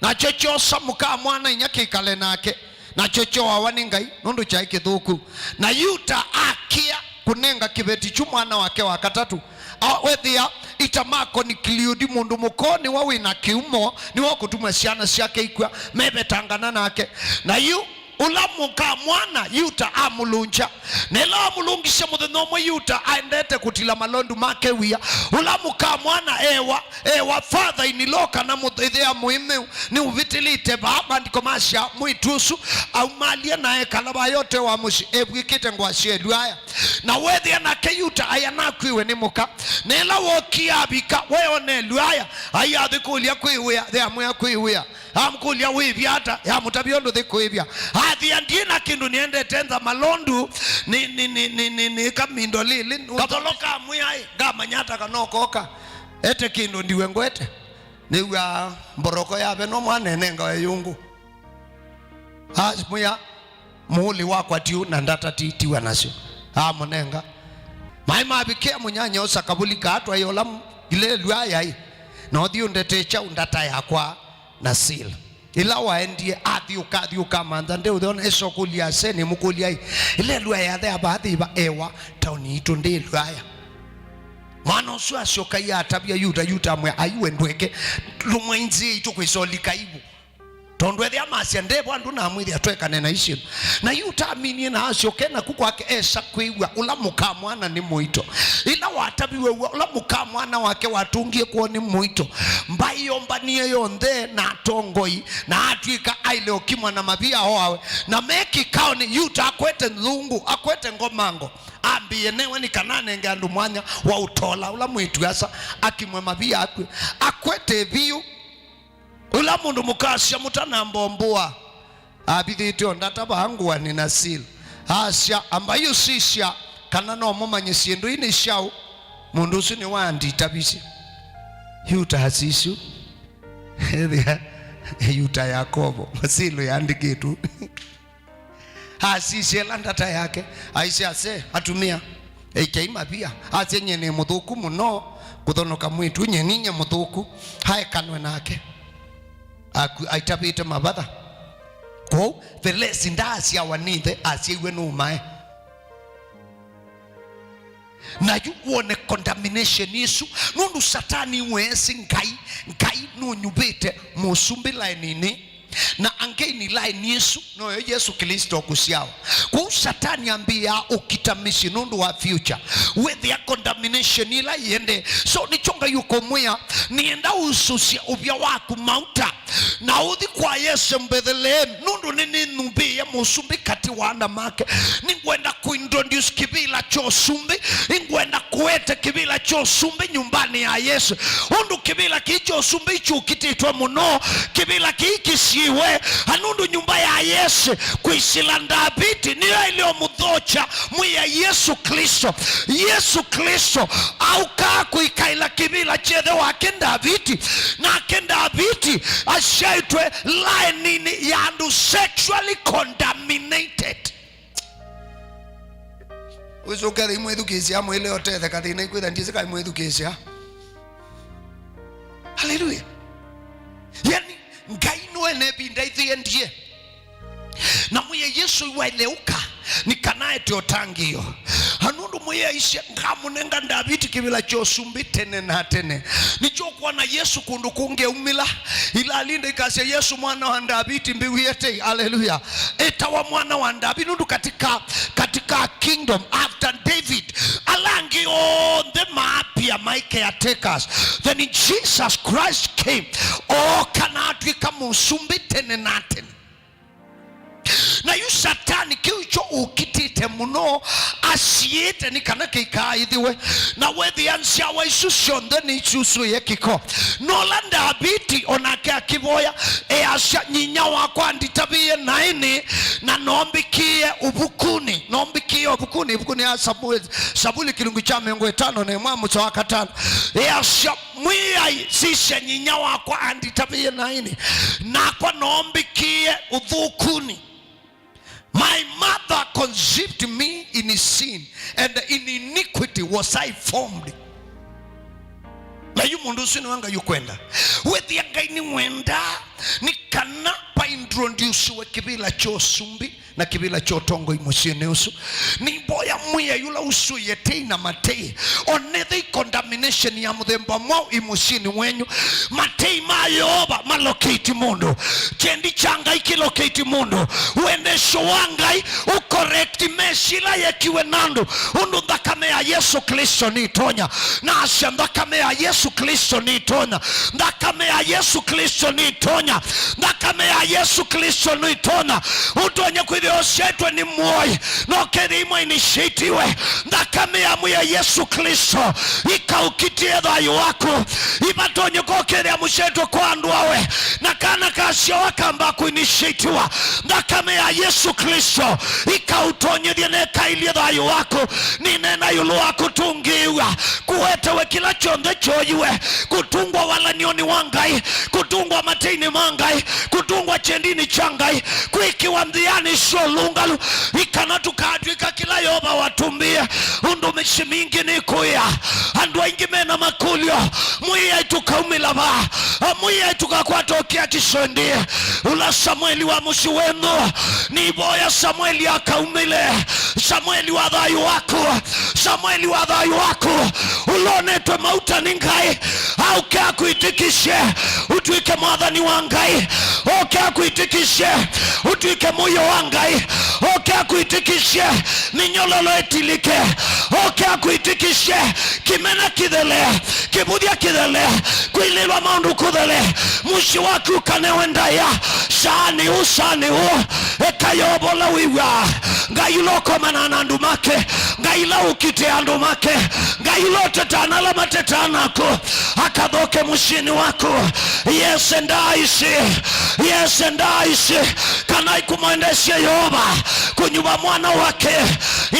nakyo kyoosa mũka mwana inya kĩkale nake, nakyo kyooawa nĩ Ngai, nũndũ kyaĩ kĩthũku. Na Yuta akĩa kũnenga kĩveti kyu mwana wake wa katatũ. A, wethĩa Itamako nĩ Kiliudi, mũndũ mũka nĩwe wĩ na kĩumo, nĩwe ũkũtuma syana syake ikw'a, mevetangana nake. Na yu ũla mũka mwana Yuta amũlũngya. Na ĩla wamũlũngisye mũthenya ũmwe, Yuta aendete kũtila malondu make wia. Ũla mũka mwana ewa, ewa father in law kana mũthĩthĩa mũĩmĩu, nĩũvĩtĩlĩte vaa. Maandĩko masya mwĩĩtu ũsu aumalie na ekala vaa yote wa mũsyĩ evw'ĩkĩte ngũa sya ĩlwaya. Na wethĩa nake Yuta aya nakw'iwe nĩ mũka. Na ĩla wookie avika, weona ĩlwaya, ai athikũlya kwĩ wĩa, yamwĩa kwĩ wĩa. Amũkũlya, "Wĩvya ata?" Yamũtavya ũndũ thĩ kwĩvya. Athĩa, "Ndiĩ na kĩndũ, nĩendete ntha malondu, nĩ, nĩ, nĩ, nĩ, nĩ, nĩ kamindo lĩlĩ." Katholo kamwĩa, "Ĩ, ngamanya ata kana ũkoka? Ete kĩndũ ndiwe ngwete." Nĩw'a mboroko yave no mwana enengawe yũngũ. Amwĩa, "Mũũlĩ wakwa tiũ na ndata ti, tiwa nasyo." Amũnenga. Maĩ mavikĩa mũnyanya ũsa kavũli kaa twaĩ ũla m-, ilelw'a yaĩ. Na ũthi ũndete kyaũ ndata yakwa na seal. Ĩla waendie, athyũka, athyũka, mantha ndeũthona, esokũlya ase, nĩmũkũlya, "Ĩ, ĩlelw'a yathe ava athĩva ewa taoni itũ ndĩ ĩlwaya?" Mwana ũsu asyoka atavya Yuta, Yuta amwĩa, "Aiwe ndweke, lũmwa inzĩa itũ kwĩsa ũlika ivu." Tondũ ethĩa masya ndevo andũ namwĩthĩa twekane na isyĩno. Na Yuta aminie na asyoke naku kwake esa kwĩw'a ũla mũka mwana nĩ mũito. Ĩla wataviwe w'a ũla mũka mwana wake watũngie kwoo nĩ mũito, mbaĩ yombanie yonthe na atongoi, na atw'ĩka aile ũkimwa na mavia oawe. Na me kĩkaonĩ, Yuta akwete nthungu, akwete ngomango, ambĩĩe newe nĩ kana anenge andũ mwanya wa ũtola ũla mwĩĩtu asa akimwe mavia akw'e. Akwete ĩviũ. Ũla mũndũ mũkasya mũtanamba ũmbũa, avithĩte o ndata vaa ngũanĩ na seal. Asya, "Ambai ũsisya kana no mũmanye syĩndũ ii nĩ syaũ." Mũndũ ũsu nĩwe anditavisye. Yuta asisyu. Ethĩa Yuta Yakovo, seal yandĩkĩtwe. Asisye ĩla ndata yake, aisye, "Ase, atumĩa, ĩkei mavia." Asya, "Nyie nĩ mũthũku mũno kũthonoka mwĩĩtu, nyie ninye mũthũku." Aekanwe nake. Aku-, aitavĩte mavatha. Kwoou, Velesi ndaasyawa nĩ ĩthe, asyaiwe nĩ ũmae. Na yu wone condemnation ĩsu, nũndũ Satani weesĩ Ngai, Ngai nũnyuvĩte mũsumbĩ laĩninĩ. Na angĩ nĩ laĩni ĩsu, noyo Yesũ Klĩsto kũsyawa. Kwoou Satani ambĩĩaa ũkita mĩsyĩ nũndũ wa future. Wĩthĩa condemnation ĩla ĩendee. So nĩkyo Ngai ũkũmwĩa, "Nĩenda ũsũsye ũvya waku mauta, na ũthi kwa Yese Mbetheleemu, nũndũ nĩnĩnyuvĩĩe mũsumbĩ katĩ wa ana make." Nĩngwenda kũintroduce kĩvĩla kya ũsumbĩ. Nĩngwenda kũete kĩvĩla kya ũsumbĩ nyũmbanĩ ya Yese. Ũndũ kĩvĩla kĩĩ kya ũsumbĩ kyũkitĩtwe mũno, kĩvĩla kĩĩ kĩsiĩwe, na nũndũ nyũmba ya Yese kwĩsĩla Ndaviti nĩyo ĩlĩ ũmũthokya mwĩa Yesũ Klĩsto. Yesũ Klĩsto aukaa kũikaĩla kĩvĩla kya ĩthe wake Ndaviti, nake Ndaviti asyaĩtwe laĩninĩ ya andũ sexually contaminated. Ũsũke thĩ imwĩthukĩĩsya, mwĩle ũtetheka thĩna ikwĩtha ndiĩsĩ kaĩ mwĩthukĩĩsya. Haleluya. Yani, Ngai nũene ĩvinda ithiendie. Na mwĩe Yesũ iwaile ũka, nĩ kana ete ũtangĩĩo. Na nũndũ mwĩe aisye, "Ngamũnenga Ndaviti kĩvĩla kya ũsumbĩ tene na tene." Nĩkyo ũkwona Yesũ kũndũ kũngĩ aumĩla, ila alinda ikasya, "Yesũ mwana wa Ndaviti, mbĩwie tei." Haleluya. Etawa mwana wa Ndaviti, nũndũ katika, katika kingdom after David, ala angĩ onthe maapia maĩ caretakers. Then Jesus Christ came, ooka na atw'ĩka mũsumbĩ tene na tene. Na yu Satani kĩu kyo ũkitĩte mũno, asiĩte nĩ kana kĩikaaĩthĩwe. Na wethĩa nzyawa isu syonthe nĩisusũĩe kĩko. Nola Ndaviti o nake akĩvoya, easya, "Nyinya wakwa anditavĩĩe naĩnĩ, na nombĩkĩĩe ũvukunĩ." Nombĩkĩĩe ũvukunĩ, ĩvukunĩ ya Samueli, Savuli kĩlungu kya mĩongo ĩtano na ĩmwe, mũsoa wa katano. Easya, "Mwĩai, sisya, nyinya wakwa anditavĩĩe naĩnĩ, nakwa nombĩkĩĩe ũthukunĩ." "My mother conceived me in sin, and in iniquity was I formed." Na yu mũndũ ũsu nĩwe Ngai ũkwenda. Wĩthĩa Ngai nĩwendaa nĩ kana paintroduciwe kĩvĩla kya ũsumbĩ na kĩvĩla kya ũtongoi mũsyĩnĩ ũsu. Nĩmboya Mwĩai ũla ũsũĩe tei na matei, onethei condemnation ya mũthemba mwaũ ĩ mũsyĩnĩ wenyu. Matei ma Yeova malocate mũndũ. Kyendi kya Ngai kĩlocate mũndũ. Wendesyo wa Ngai ũcorrect mesi ĩla yekiwe na andũ, ũndũ nthakame ya Yesũ Klĩsto nĩtonya. Nasya, nthakame ya Yesũ Klĩsto nĩtonya. Nthakame ya Yesũ Klĩsto nĩtonya. Nthakame ya Yesũ Klĩsto nĩtonya. Ũtonye kwĩthĩa ũsyaĩtwe nĩ mũoi, na ũkethĩa imwe initiatiwe. Nthakame ya Mwĩai Yesũ Klĩsto ikaũkitĩe thayũ waku. Ivatonye kũkethĩa mũsyaĩtwe kwa andũ awe, na kana kasyawa kamba kũinitiatiwa. Nthakame ya Yesũ Klĩsto ikaũtonyethya na ĩkailye thayũ waku. Nĩneena ĩũlũ wa kũtũngĩĩw'a, kũwetewe kĩla kyonthe kyoyiwe, kũtungwa walany'onĩ wa Ngai, kũtungwa mateinĩ ma Ngai, kũtungwa kyendinĩ kya Ngai, kwĩkĩwa nzĩanĩ sya ũlũngalu, ĩ kana tũkatw'ĩka kĩla Yeova watũmbĩie. Ũndũ mĩsyĩ mingĩ nĩkũĩa, andũ aingĩ mena makũlyo, Mwĩai tũkaumĩla va? Mwĩai tũkakwata ũkĩa kĩsendi? Ũla Samueli wa mũsyĩ wenyu, nĩvoya Samueli akaumĩle. Samueli wa thayũ waku, Samueli wa thayũ waku, ũlonetwe mauta nĩ Ngai, aũke akwĩtĩkĩsye ũtw'ĩke mwathani wa Ngai, oke akwĩtĩkĩsye ũtw'ĩke mũio wa Ngai, oke akwĩtĩkĩsye mĩnyololo ĩtilĩke, oke akwĩtĩkĩsye kĩmena kĩthele, kĩvũthya kĩthele, kwĩlĩlwa maũndũ kũthele, mũsyĩ waku ũkanewe ndaĩa. Saa nĩ ũũ, saa nĩ ũũ, eka Yeova ũla wĩw'aa, Ngai ũla ũkomanaa na andũ make, Ngai ũla ũkitĩaa andũ make, Ngai ũla ũtetaa na ala matetaa naku, akathoke mũsyĩnĩ waku. Yese ndaisi, yese ndaisi, kana ikũmwendesye Yeova kũnyuva mwana wake,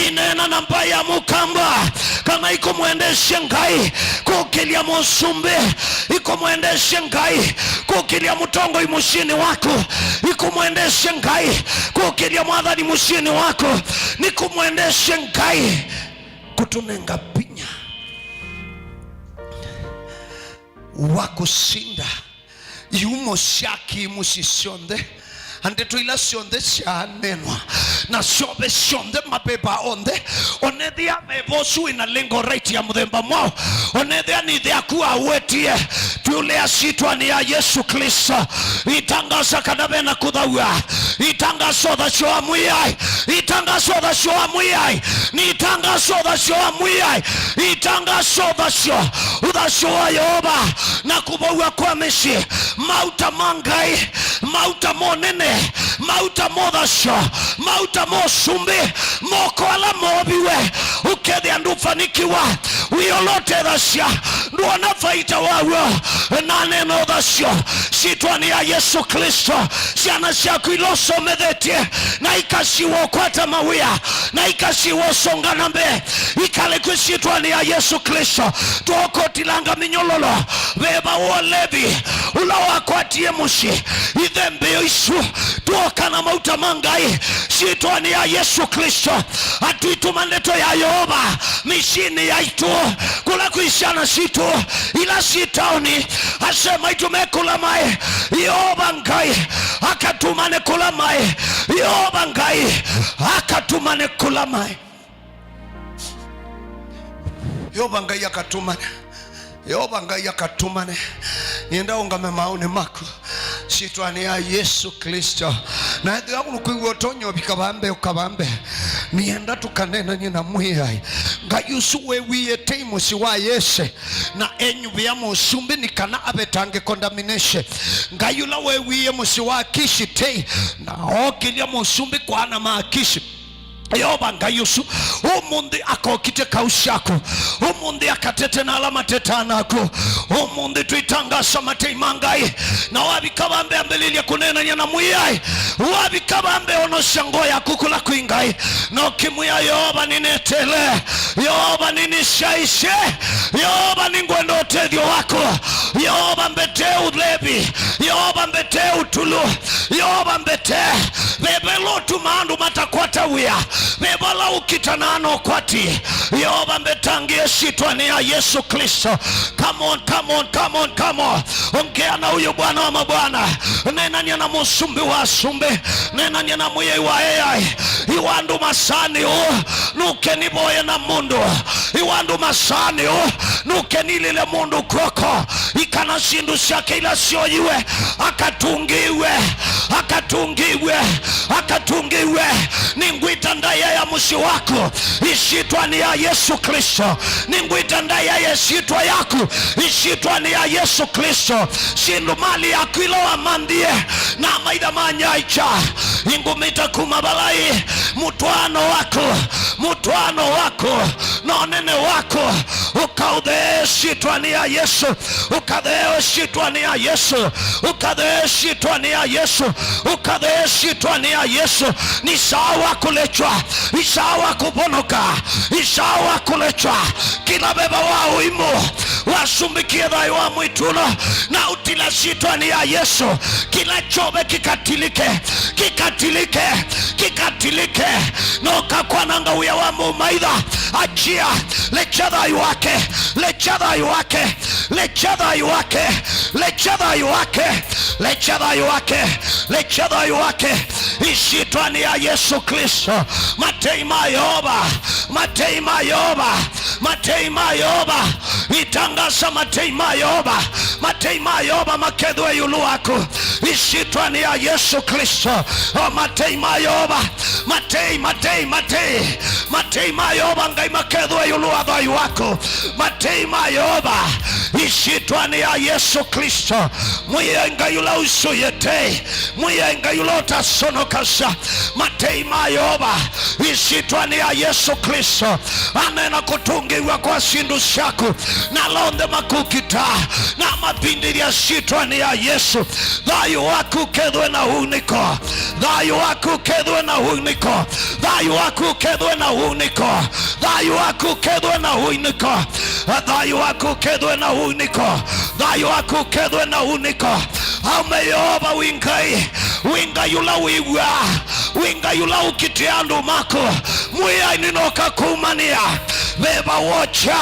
ineena na mbaĩ ya mũkamba, kana ikũmwendesye Ngai kũkĩlya mũsumbĩ, ikũmwendesye Ngai kũkĩlya mũtongoi mũsyĩnĩ waku, ikũmwendesye Ngai kũkĩlya mwathani mũsyĩnĩ waku, nĩkũmwendesye Ngai kũtũnenga vinya wa kũsinda iumo sya kĩmũsyĩ syonthe, na ndeto ila syonthe syaaneenwa, na syove syonthe, maveva onthe, onethĩa veva ũsu wĩna legal right ya mũthemba mwaũ, onethĩa nĩ ĩthe yaku awetie, twĩũlea syĩtwanĩ ya Yesũ Klĩsto, itangasa kana vena kũthaw'a, itangasa ũthasyo wa Mwĩai, itangasa ũthasyo wa Mwĩai, nitangasa ũthasyo wa Mwĩai, itangasa ũthasyo, ũthasyo wa Yeova, na kũvow'a kwa mĩsyĩ, mauta ma Ngai, mauta ma ũnene, mauta ma ũthasyo, mauta ma ũsumbĩ, moko ala mooviwe, ũkethĩa ndũfanikiwa, wĩa ũla ũtethasya, ndwona vaita waw'o, na nena ũthasyo, syĩtwanĩ ya Yesũ Klĩsto, syana syaku ila ũsomethetye, na ikasiwa ũkwata mawĩa, na ikasiwa ũsonga na mbee, ikalekwe syĩtwanĩ ya Yesũ Klĩsto. Twokotilanga mĩnyololo, veva wa ũlevi, ũla wakwatie mũsyĩ, ithembeo isu, twoka na mauta ma Ngai, syĩtwanĩ ya Yesũ Klĩsto. Atwituma ndeto ya Yeova mĩsyĩnĩ yaitũ, kũla kwĩ syana sitũ, ila syĩ taoni, asee maitũ me kũla maĩ, Yeova Ngai akatumane kũla maĩ, Yeova Ngai akatumane kũla maĩ. Yeova Ngai akatumane. Yeova Ngai akatumane. Nĩenda ũngame maaũnĩ maku syĩtwanĩ ya Yesũ Klĩsto. Na ethĩwa nũkwĩw'a ũtonya ũvika vambe, ũkavambe. Nĩenda tũkaneenany'e na Mwĩai. Ngai ũsu weewie tei mũsyĩ wa Yese, na enyuvĩa mũsumbĩ nĩ kana avetange condemnation. Ngai ũla weewie mũsyĩ wa Akishi tei, na ookĩlya mũsumbĩ kwa ana ma Akishi. Yeova Ngai ũsu ũmũnthĩ akokitye kaũ syaku. Ũmũnthĩ akatete na ala matetaa naku. Ũmũnthĩ twĩtangasa matei ma Ngai. Na wavika vambe ambĩlĩlya kũneenany'a na Mwĩai. Wavika vambe onosya ngoo yaku kũla kwĩ Ngai. Na ũkĩmwĩa, Yeova, nĩnetele. Yeova, nĩnĩsyaisye. Yeova, nĩngwenda ũtethyo waku. Yeova, mbetee ũlevi. Yeova, mbetee ũtulu. Yeova, mbetee. Ve vala ũtumaa andũ matakwata wĩa. Ve vala ũkitanaa na ũkwati. Yeova, mbetangĩe syĩtwanĩ ya Yesũ Klĩsto. Come on, come on, come on, come on. Ongea na huyo Bwana wa mabwana. Neenany'a na mũsumbĩ wa asumbĩ. Neenany'a na Mwĩai wa eai. Ĩwa andũ masaanĩ ũũ. Nũke nĩvoye na mũndũ. Ĩwa andũ masaanĩ ũũ. Nũke nilĩle mũndũ kw'oko. Ĩ kana syĩndũ syake ila syoyiwe. Akatungĩwe. Akatungĩwe. Akatungĩwe. Nĩngwĩta ndaĩa ya mũsyĩ waku. Ĩsyĩtwanĩ ya Yesũ Klĩsto. Nĩngwĩta ndaĩa ya ĩsyĩtwa yaku. Ĩsyĩtwanĩ ya Yesũ Klĩsto. Syĩndũ malĩ yaku ila wamanthie na amaitha ma nyaĩkya. Ingũmĩta kuma vala ĩ. Mũtwaano waku. Mũtwaano waku. Na ũnene waku. Ũkaũthee syĩtwanĩ ya Yesũ. Ũkathee syĩtwanĩ ya Yesũ. Ũkathee syĩtwanĩ ya Yesũ. Ũkathee syĩtwanĩ ya Yesũ. Nĩ saa wa kũlechwa. Nĩ saa wa kũvonoka. Nĩ saa wa kũlechwa. Kĩla veva wa ũimũ wasumbĩkie thayũ wa mwĩĩtu ũno, na ũtila syĩtwanĩ ya Yesũ. Kĩla kyove kĩkatilike. Kĩkatilike. Kĩkatilike. Na ũkakwananga wĩa wa mũmaitha. Achia. Lekya thayũ wake. Lekya thayũ wake. Lekya thayũ wake. Lekya thayũ wake. Lekya thayũ wake. Lekya thayũ wake. Ĩsyĩtwanĩ ya Yesũ Klĩsto. Matei ma Yeova. Matei ma Yeova. Matei ma Yeova. Ĩtangasa matei ma Yeova. Matei ma Yeova makethwe ĩũlũ waku. Ĩsyĩtwanĩ ya Yesũ Klĩsto. O matei ma Yeova. Matei, matei, matei. Matei ma Yeova Ngai makethwe ĩũlũ wa thayũ waku. Matei ma Yeova. Ĩsyĩtwanĩ ya Yesũ Klĩsto. Mwĩai Ngai ũla ũsũĩe tei. Mwĩai Ngai ũla ũtasonokasya. Matei ma Yeova. Ĩsyĩtwanĩ ya Yesũ Klĩsto. Aneena kũtũngĩĩw'a kwa syĩndũ syaku. Na ala onthe makũkitaa. Na mavindĩthya syĩtwanĩ ya Yesũ. Thayũ waku ũkethwe na uunĩko. Thayũ waku ũkethwe na uunĩko. Thayũ waku ũkethwe na uunĩko. Thayũ waku ũkethwe na uunĩko. Thayũ waku ũkethwe na uunĩko. Thayũ waku ũkethwe na uunĩko. Aume Yeova wĩ Ngai. Wĩ Ngai ũla wĩw'aa. Wĩ Ngai ũla ũkitĩaa andũ maku. Mwĩai nĩnoka kũumanĩa. Veva wokya.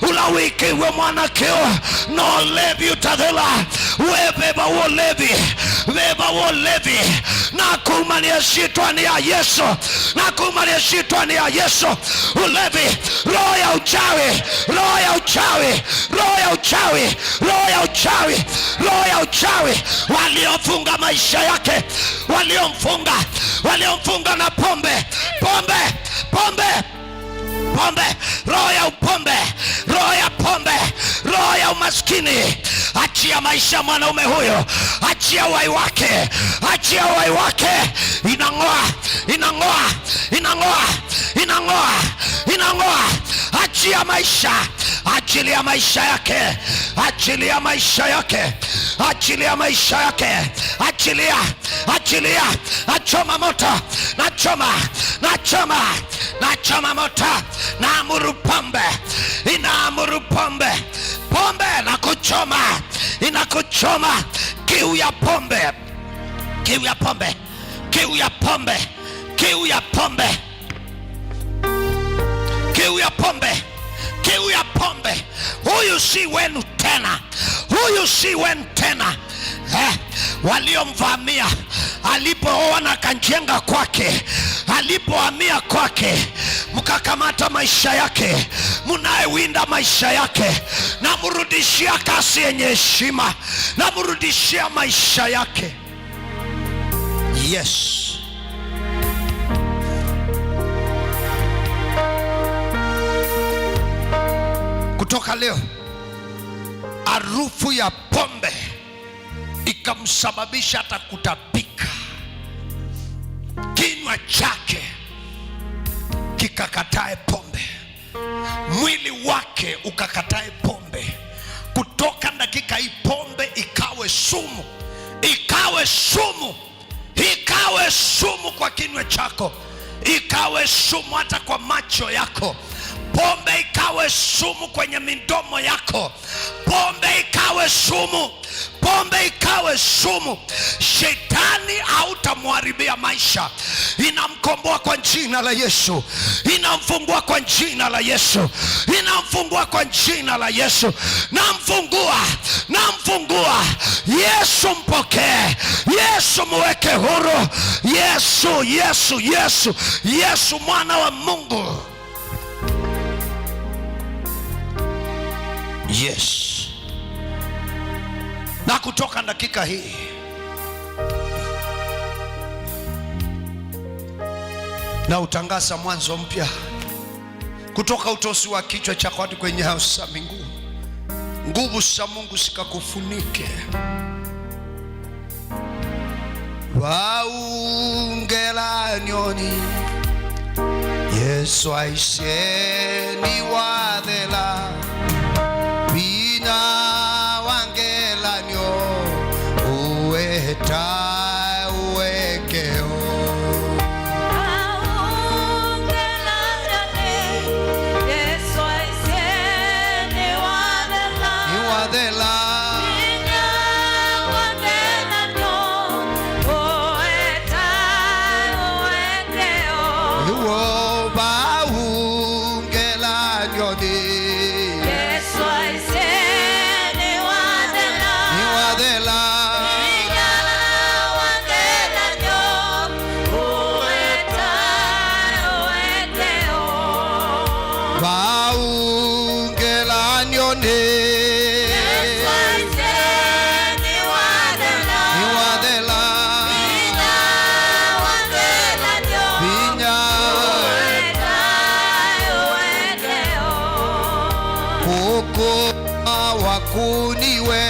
Ũla wĩkĩiwe mwanake ũũ, no ũlevi ũtathela. We veva wa ũlevi, veva wa ũlevi. Nakumanĩa syĩtwanĩ ya Yesũ, nakumanĩa syĩtwanĩ ya Yesũ. Ũlevi, roho ya uchawi, roho ya uchawi, roho ya uchawi, roho ya uchawi, roho ya uchawi. Waliofunga maisha yake, waliomfunga, waliomfunga na pombe, pombe, pombe. Pombe, roho ya upombe, roho ya pombe, roho ya umaskini, achia maisha ya mwanaume huyo, achia uhai wake, achia uhai wake. Inang'oa, inang'oa, inang'oa, inang'oa, inang'oa. Achia maisha, achilia maisha yake, achilia maisha yake, achilia maisha yake, achilia. Achilia, nachoma moto, nachoma, nachoma, nachoma moto, naamuru pombe, inaamuru pombe, pombe na kuchoma, inakuchoma, kiu ya pombe, kiu ya pombe, kiu ya pombe, kiu ya pombe. Kiu ya pombe, kiu ya pombe. Huyu si wenu tena, huyu si wenu tena. Eh, waliomvamia, alipooa na akajenga kwake, alipohamia kwake, mkakamata maisha yake, mnayewinda maisha yake, namrudishia kazi yenye heshima, namrudishia maisha yake. Yes. Kutoka leo, harufu ya pombe ikamsababisha hata kutapika. Kinywa chake kikakatae pombe. Mwili wake ukakatae pombe. Kutoka dakika hii, pombe ikawe sumu. Ikawe sumu. Ikawe sumu kwa kinywa chako. Ikawe sumu hata kwa macho yako. Pombe ikawe sumu kwenye midomo yako. Pombe ikawe sumu. Pombe ikawe sumu. Shetani, hautamharibia maisha. Inamkomboa kwa jina la Yesu. Inamfungua kwa jina la Yesu. Inamfungua kwa jina la Yesu. Namfungua. Namfungua. Yesu, mpokee. Yesu, muweke huru. Yesu, Yesu, Yesu. Yesu, mwana wa Mungu. Yes. Na kutoka dakika hii, na utangaza mwanzo mpya. Kutoka utosi wa kichwa chako hadi kwenye nyayo za miguu, nguvu za Mungu zikakufunike. Vau ngelany'onĩ, Yesũ aisye nĩwathela, vinya wa ngelany'o ũetae ũekeo. Vau ngelany'onĩ, Yesũ aisye nĩwathela. Nĩwathela. Vinya wa ngelany'o ũetae ũekeo. Nĩw'o vau ngelany'onĩ. Yesũ aisye nĩwathela. Nĩwathela. Vinya wa ngelany'o ũetae ũekeo. Vau ngelany'onĩ. Yesũ aisye nĩwathela. Nĩwathela. Vinya wa ngelany'o. Vinya. Ũetae ũekeo. Kũkũ wakuniwe.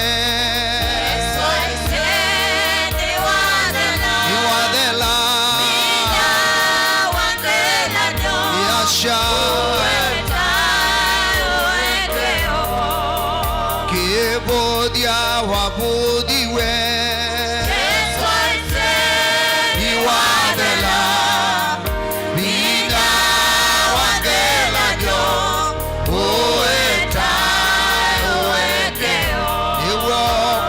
Yesũ aisye nĩwathela. Nĩwathela. Vinya wa ngelany'o. Yasya. Ũetae ũekeo. Kĩvũthya wavũthiwe. Yesũ aisye nĩwathela. Vinya wa ngelany'o ũetae ũekeo. Nĩw'o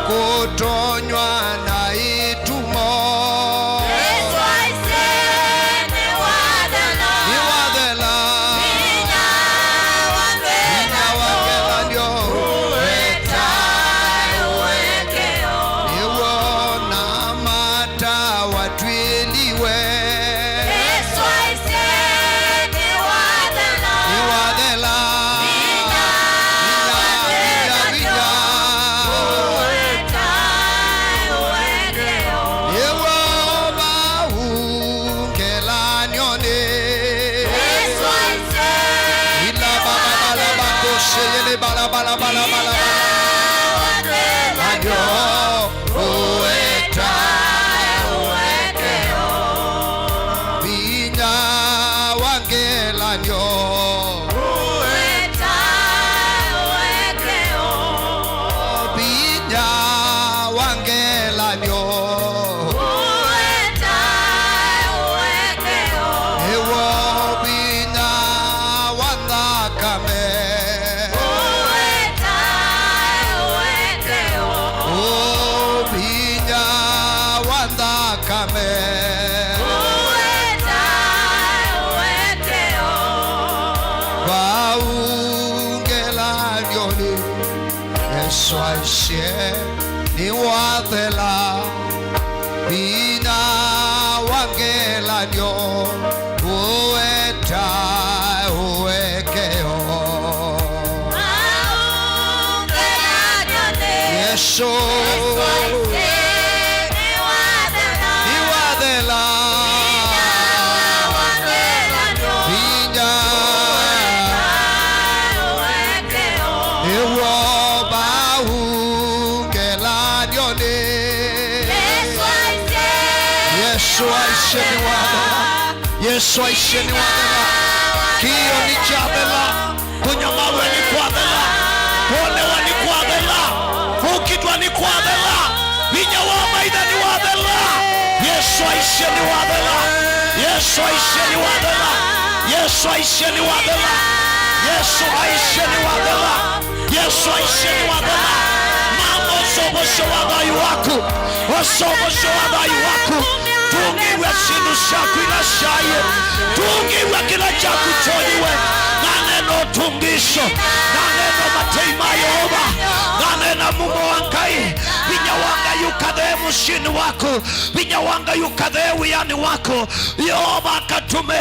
kũtonywa na itumo. Yesũ aisye nĩwathela. Nĩwathela. Vinya wa ngelany'o ũetae ũekeo. Nĩw'o na mata watw'ĩliwe. Yesũ aisye nĩwathela. Nĩwathela. Vinya wa ngelany'o ũetae ũekeo. Nĩw'o vau ngelany'onĩ. Yesũ aisye. Ila bala bala bakoseyele bala bala bala bala. Vinya wa ngelany'o ũetae ũekeo. Vinya wa ngelany'o. Ũetae ũekeo. Vinya wa ngelany'o. Ũetae ũekeo. Nĩw'o vinya wa nthakame. Ũetae ũekeo. Ũ vinya wa nthakame. Ũetae ũekeo. Vau ngelany'onĩ, Yesũ aisye nĩwathela. Vinya wa ngelany'o ũetae ũekeo. Vau ngelany'onĩ. Yesũ. Yesũ aisye nĩwathela. Nĩwathela. Vinya wa ngelany'o. Vinya. Ũetae ũekeo. Ĩw'o vau ngelany'onĩ. Yesũ aisye nĩwathela. Yesũ aisye nĩwathela. Kĩĩo nĩkyathela. Kũnyamaw'a nĩkwathela. Kwonewa nĩkwathela. Kũkitwa nĩkwathela. Vinya wa maitha nĩwathela. Yesũ aisye nĩwathela. Yesũ aisye nĩwathela. Yesũ aisye nĩwathela. Yesũ aisye nĩwathela. Yesũ aisye nĩwathela. Mama, ũsũvũsyo wa thayũ waku. Ũsũvũsyo wa thayũ waku. Tũngĩw'a syĩndũ syaku ila syaĩ. Tũngĩw'a kĩla kyaku kyoyiwe. Naneena ũtũngĩsyo. Naneena matei ma Yeova. Naneena mumo wa Ngai. Vinya wa Ngai ũkathee mũsyĩnĩ waku. Vinya wa Ngai ũkathee wĩanĩ waku. Yeova akatume.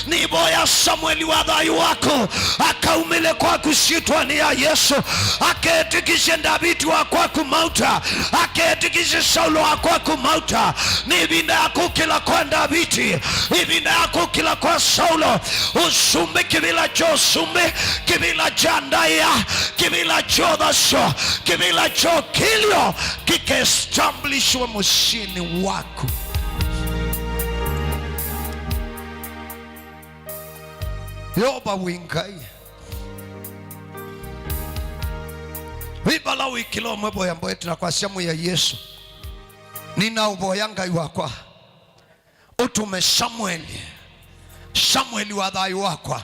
Nĩvoya Samueli wa thayũ waku akaumĩle kwaku syĩtwanĩ ya Yesũ. Aketĩkĩsye Ndaviti wa kwaku mauta. Aketĩkĩsye Saulo wa kwaku mauta. Nĩ ĩvinda ya kũkĩla kwa Ndaviti. Ĩvinda ya kũkĩla kwa Saulo. Ũsumbĩ, kĩvĩla kya ũsumbĩ, kĩvĩla kya ndaĩa, kĩvĩla kya ũthasyo, kĩvĩla kya ũkĩlyo kĩkaestablishwe mũsyĩnĩ waku. Yeova wĩ Ngai. Wĩ vala wĩ kĩla ũmwe voya mboete na kwasya, Mwĩai Yesũ, nĩnaũvoya Ngai wakwa, ũtũme Samueli, Samueli wa thayũ wakwa,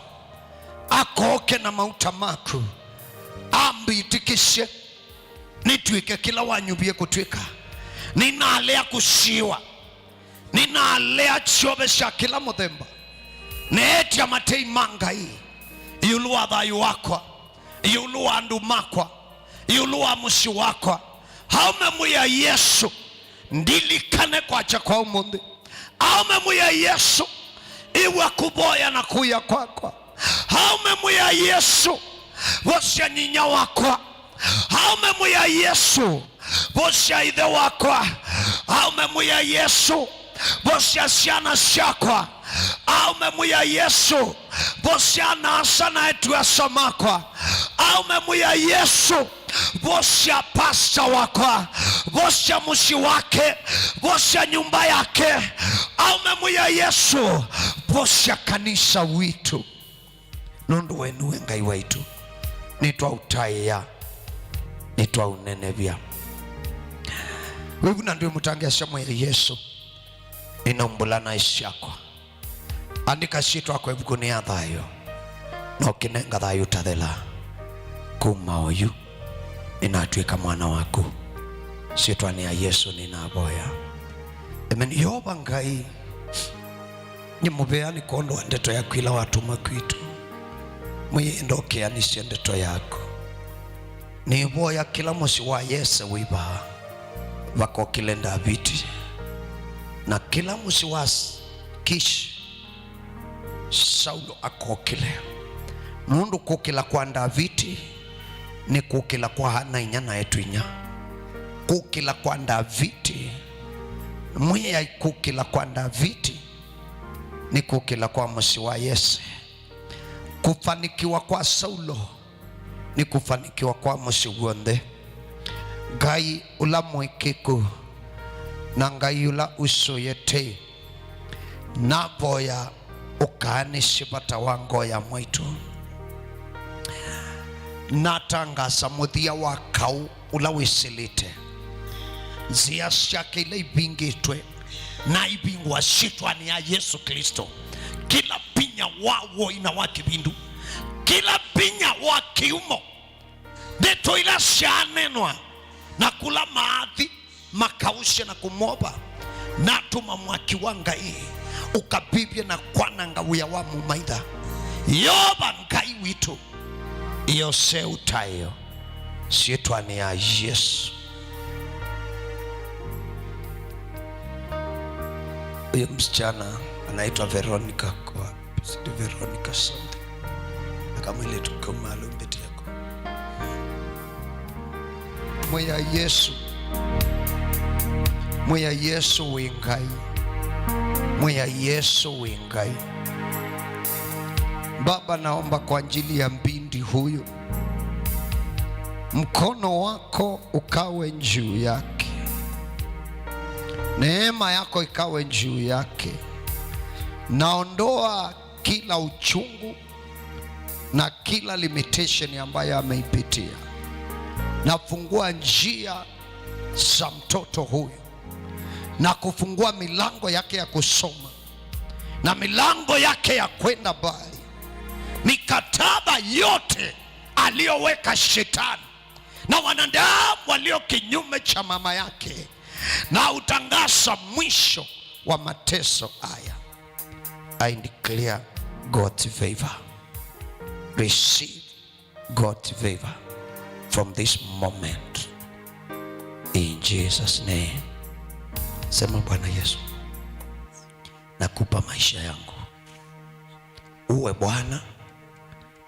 akoke na mauta maku, ambĩtĩkĩsye nĩtw'ĩke kĩla wanyuvie kũtw'ĩka. Nĩnalea kũsiĩwa. Nĩnalea kyove sya kĩla mũthemba. Neetya matei ma Ngai ĩũlũ wa thayũ wakwa, ĩũlũ wa andũ makwa, ĩũlũ wa mũsyĩ wakwa. Aũme, Mwĩai Yesũ, ndilikane kwakya kwa ũmũnthĩ. Aũme, Mwĩai Yesũ, ĩw'a kũvoya na kũya kwakwa. Aũme, Mwĩai Yesũ, vosya nyinya wakwa. Aũme, Mwĩai Yesũ, vosya ĩthe wakwa. Aũme, Mwĩai Yesũ, vosya syana syakwa. Aũme, Mwĩai Yesũ, vosya ana-a-asa na eĩtu-a-asa makwa. Aũme, Mwĩai Yesũ, vosya pasta wakwa. Vosya mũsyĩ wake. Vosya nyũmba yake. Aũme, Mwĩai Yesũ, vosya kanisa witũ. Nũndũ we nĩwe Ngai waitũ, nĩtwaũtaĩa, nĩtwaũnenevya. Wĩvu na ndwĩ mũtangĩasya, Mwĩai Yesũ, nĩnaumbũla naĩ syakwa. Andĩka syĩtwa yakwa ĩvukunĩ ya thayũ, na ũkĩnenga thayũ ũtathela. Kuma oyu, nĩnatw'ĩka mwana waku. Syĩtwanĩ ya Yesũ nĩnavoya. Amen. Yeova Ngai, nĩ mũvea nĩ kwondũ wa ndeto yaku ĩla watũma kwitũ. Mwĩai, ndokĩanĩsye ndeto yaku. Nĩvoya kĩla mũsyĩ wa Yese wĩ vaa, vakokĩle Ndaviti, na kĩla mũsyĩ wa S-, Kishi, Saulo akokĩle. Nũndũ kũkĩla kwa Ndaviti nĩ kũkĩla kwa ana-a-inyia na eĩtu-a-inyia. Kũkĩla kwa Ndaviti, Mwĩai, kũkĩla kwa Ndaviti nĩ kũkĩla kwa mũsyĩ wa Yese. Kũfanikiwa kwa Saulo nĩ kũfanikiwa kwa mũsyĩ w'onthe. Ngai ũla mũĩkĩĩku na Ngai ũla ũsũĩe tei, navoya ũkaanĩsye vata wa ngoo ya mwaitũ. Natangasa mũthya wa kaũ ũla wĩsĩlĩte. Nzĩa syake ila ivingĩtwe, na ivingũa syĩtwanĩ ya Yesũ Klĩsto. Kĩla vinya wa woi na wa kĩvindu, kĩla vinya wa kĩumo, ndeto ila syaneenwa na kũla maathi makausya na kũmova, natũma mwaki wa Ngai ũkavĩvye na kwananga wĩa wa mũmaitha. Yeova Ngai witũ, ĩosee ũtaĩo syĩtwanĩ ya Yesũ. Huyu msichana anaitwa Veronica kwa, sijui Veronica something. Akamwĩlĩtu kau maalũ mbĩtĩeko. Mwĩai Yesũ. Mwĩai Yesũ wĩ Ngai. Mwĩai Yesũ wĩ Ngai. Baba, naomba kwa ajili ya binti huyu. Mkono wako ukawe juu yake. Neema yako ikawe juu yake. Naondoa kila uchungu na kila limitation ambayo ameipitia. Nafungua njia za mtoto huyu na kufungua milango yake ya kusoma na milango yake ya kwenda mbali. Mikataba yote aliyoweka shetani na wanadamu walio kinyume cha mama yake, na utangaza mwisho wa mateso haya. I declare God's favor. Receive God's favor from this moment. In Jesus' name. Sema, "Bwana Yesu, nakupa maisha yangu. Uwe Bwana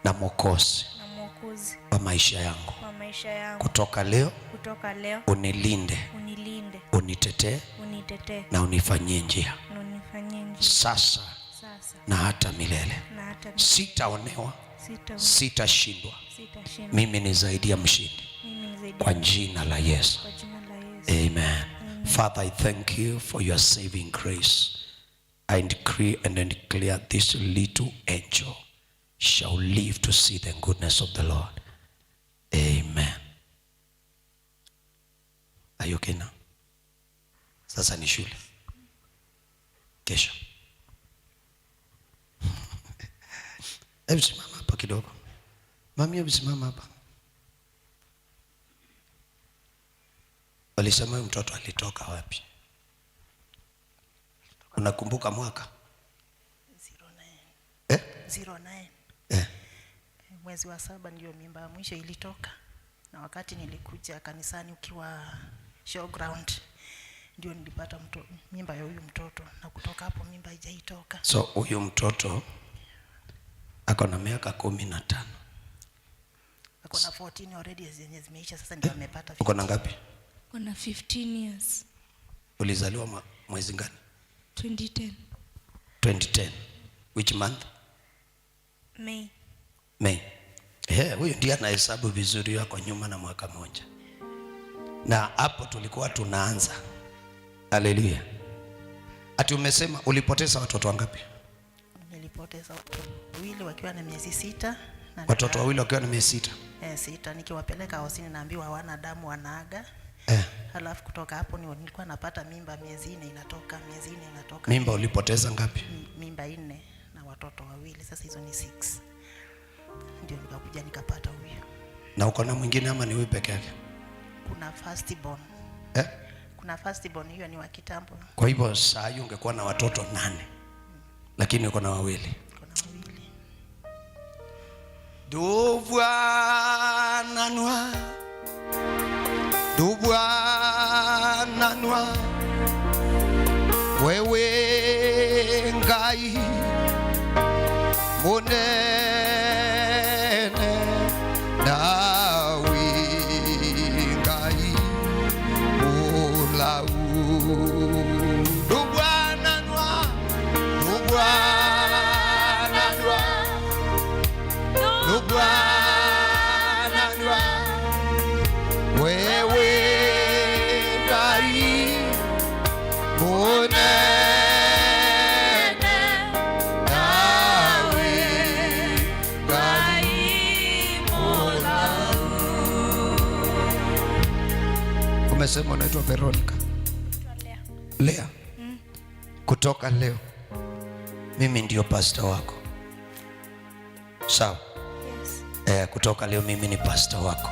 na Mwokozi na Mwokozi wa maisha yangu. Wa maisha yangu. Kutoka leo, Kutoka leo, unilinde, unilinde, unitetee, unitetee, na unifanyie njia. Na unifanyie njia. Sasa, Sasa, na hata milele. Na hata milele. Sitaonewa, Sitaonewa, sitashindwa. Sitashindwa. Mimi ni zaidi ya mshindi. Mimi ni zaidi ya mshindi. Kwa jina la Yesu. Kwa jina la Yesu. Amen. Amen. Father, I thank you for your saving grace. I decree and I declare this little angel shall live to see the goodness of the Lord. Amen. Are you okay now? Sasa ni shule. Kesho. Hebu simama hapa kidogo. Mami, hebu simama hapa. Walisema huyu mtoto alitoka wapi? Unakumbuka mwaka? Zero nine. Eh? Zero nine. Eh. Mwezi wa saba ndio mimba ya mwisho ilitoka, na wakati nilikuja kanisani ukiwa showground, ndio nilipata mto-, mimba ya huyu mtoto, na kutoka hapo mimba haijaitoka. So huyu mtoto ako na miaka kumi na tano. Ako na fourteen already zenye zimeisha, sasa ndio amepata. Uko na ngapi? Kuna fifteen years. Ulizaliwa mwa-, mwezi gani? Twenty ten. Twenty ten. Which month? May. May. Eh, huyu ndiye anahesabu vizuri, yako nyuma na mwaka moja. Na hapo tulikuwa tunaanza. Haleluya. Ati umesema ulipoteza watoto wangapi? Nilipoteza watoto wawili wakiwa na miezi sita, na watoto nika- wawili wakiwa na miezi sita? Eh, sita. Nikiwapeleka hosini naambiwa hawana damu, wanaaga. Eh. Halafu kutoka hapo ni-, nilikuwa napata mimba miezi nne inatoka, miezi nne inatoka. Mimba ulipoteza ngapi? Mi-, mimba nne na watoto wawili. Sasa hizo ni six. Ndio nikakuja nikapata huyo. Na uko na mwingine ama ni huyu peke yake? Kuna first born. Eh? Kuna first born, hiyo ni wa kitambo. Kwa hivyo saa hii ungekuwa na watoto nane. Lakini uko na wawili. Uko na wawili. Ndũvw'ananw'a, ndũvw'ananw'a, we wĩ Ngai mũnene, na wĩ Ngai mũlau. Ndũvw'ananw'a, ndũvw'ananw'a, ndũvw'ananw'a, we wĩ Ngai mũnene, na wĩ Ngai mũlau. Umesema unaitwa Veronica? Lea. Lea? Mm. Kutoka leo, mimi ndio pastor wako. Sawa? Yes. Eh, kutoka leo mimi ni pastor wako.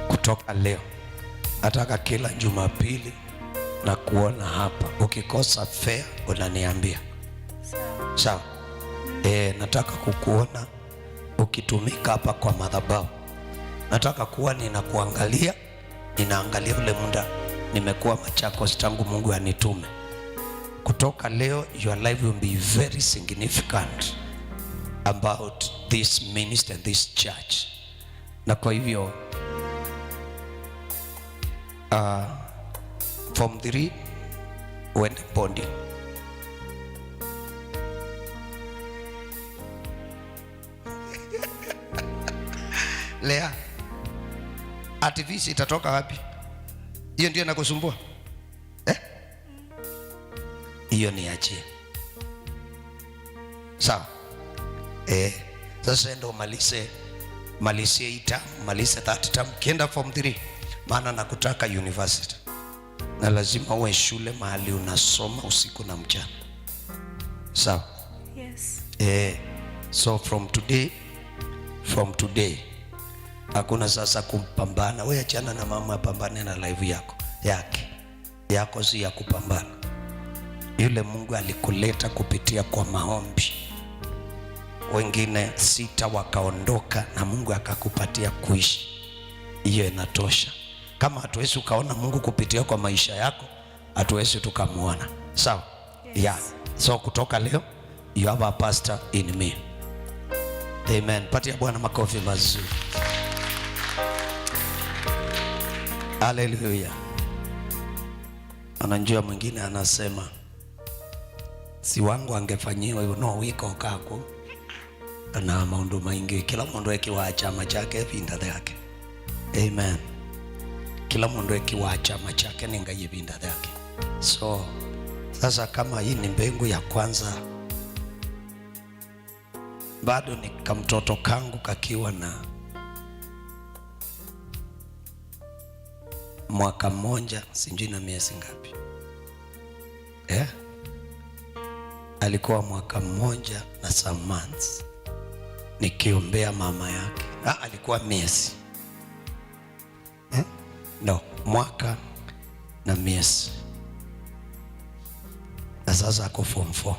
Kutoka leo, nataka kila Jumapili na kuona hapa. Ukikosa fare, unaniambia. Sawa. Sawa? Eh, nataka kukuona ukitumika hapa kwa madhabahu. Nataka kuwa ninakuangalia, ninaangalia ule muda nimekuwa Machakos tangu Mungu anitume. Kutoka leo, your life will be very significant about this ministry and this church. Na kwa hivyo, uh, form three, uende boarding. Lea, Ati visa itatoka wapi? Hiyo ndio inakusumbua? Eh? Hiyo niachie. Sawa? Eh, sasa enda umalize, malizie hii term, malize that term, kienda form three, maana nakutaka university. Na lazima uwe shule mahali unasoma usiku na mchana. Sawa? Yes. Eh, so from today, from today, hakuna sasa kupambana. Wewe achana na mama apambane na life yako, yake. Yako si ya kupambana. Yule Mungu alikuleta kupitia kwa maombi. Wengine sita wakaondoka na Mungu akakupatia kuishi. Hiyo inatosha. Kama hatuwezi ukaona Mungu kupitia kwa maisha yako, hatuwezi tukamuona. Sawa? Yes. Yeah. So kutoka leo, you have a pastor in me. Amen. Patia Bwana makofi mazuri. Hallelujah. Anajua mwingine anasema, "Si wangu angefanyiwa hivyo, no wiko kako." Na maũndũ maingĩ, kĩla mũndũ ekĩwaa kyama kyake ĩvinda yake. Amen. Kĩla mũndũ ekĩwaa kyama kyake nĩ Ngai ĩvinda yake. So, sasa kama hii ni mbegu ya kwanza, bado ni kamtoto kangu kakiwa na mwaka mmoja, sijui na miezi ngapi. Eh? Alikuwa mwaka mmoja na some months. Nikiombea mama yake. Ah, alikuwa miezi. Eh? No, mwaka na miezi. Na sasa ako form four.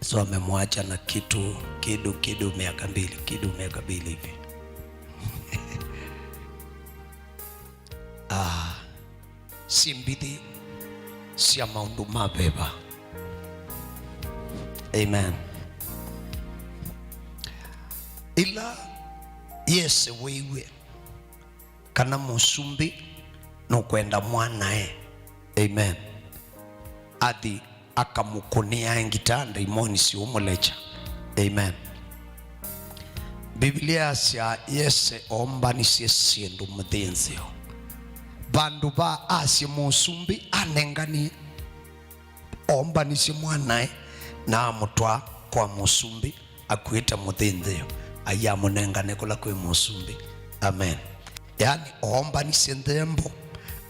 So amemwacha na kitu, kidu, kidu miaka mbili, kidu miaka mbili hivi. Ah, syĩ mbithi sya maũndũ ma veva. Amen. Ĩla Yese wĩiw'e kana mũsumbĩ nũkwenda mwanae, amen, athi akamũkũnĩae ngitaa, ndaimoni siũmũlekya. Amen. Mbivilia yasya Yese oombanisye syĩndũ mũthĩnzĩo. Vandũ va asye mũsumbĩ anenganie, oombanisye mwanae na amũtwaa kwa mũsumbĩ akuĩte mũthĩnzĩo, ai amũnengane kũla kwĩ mũsumbĩ. Amen. Yaani, oombanisye nthembo,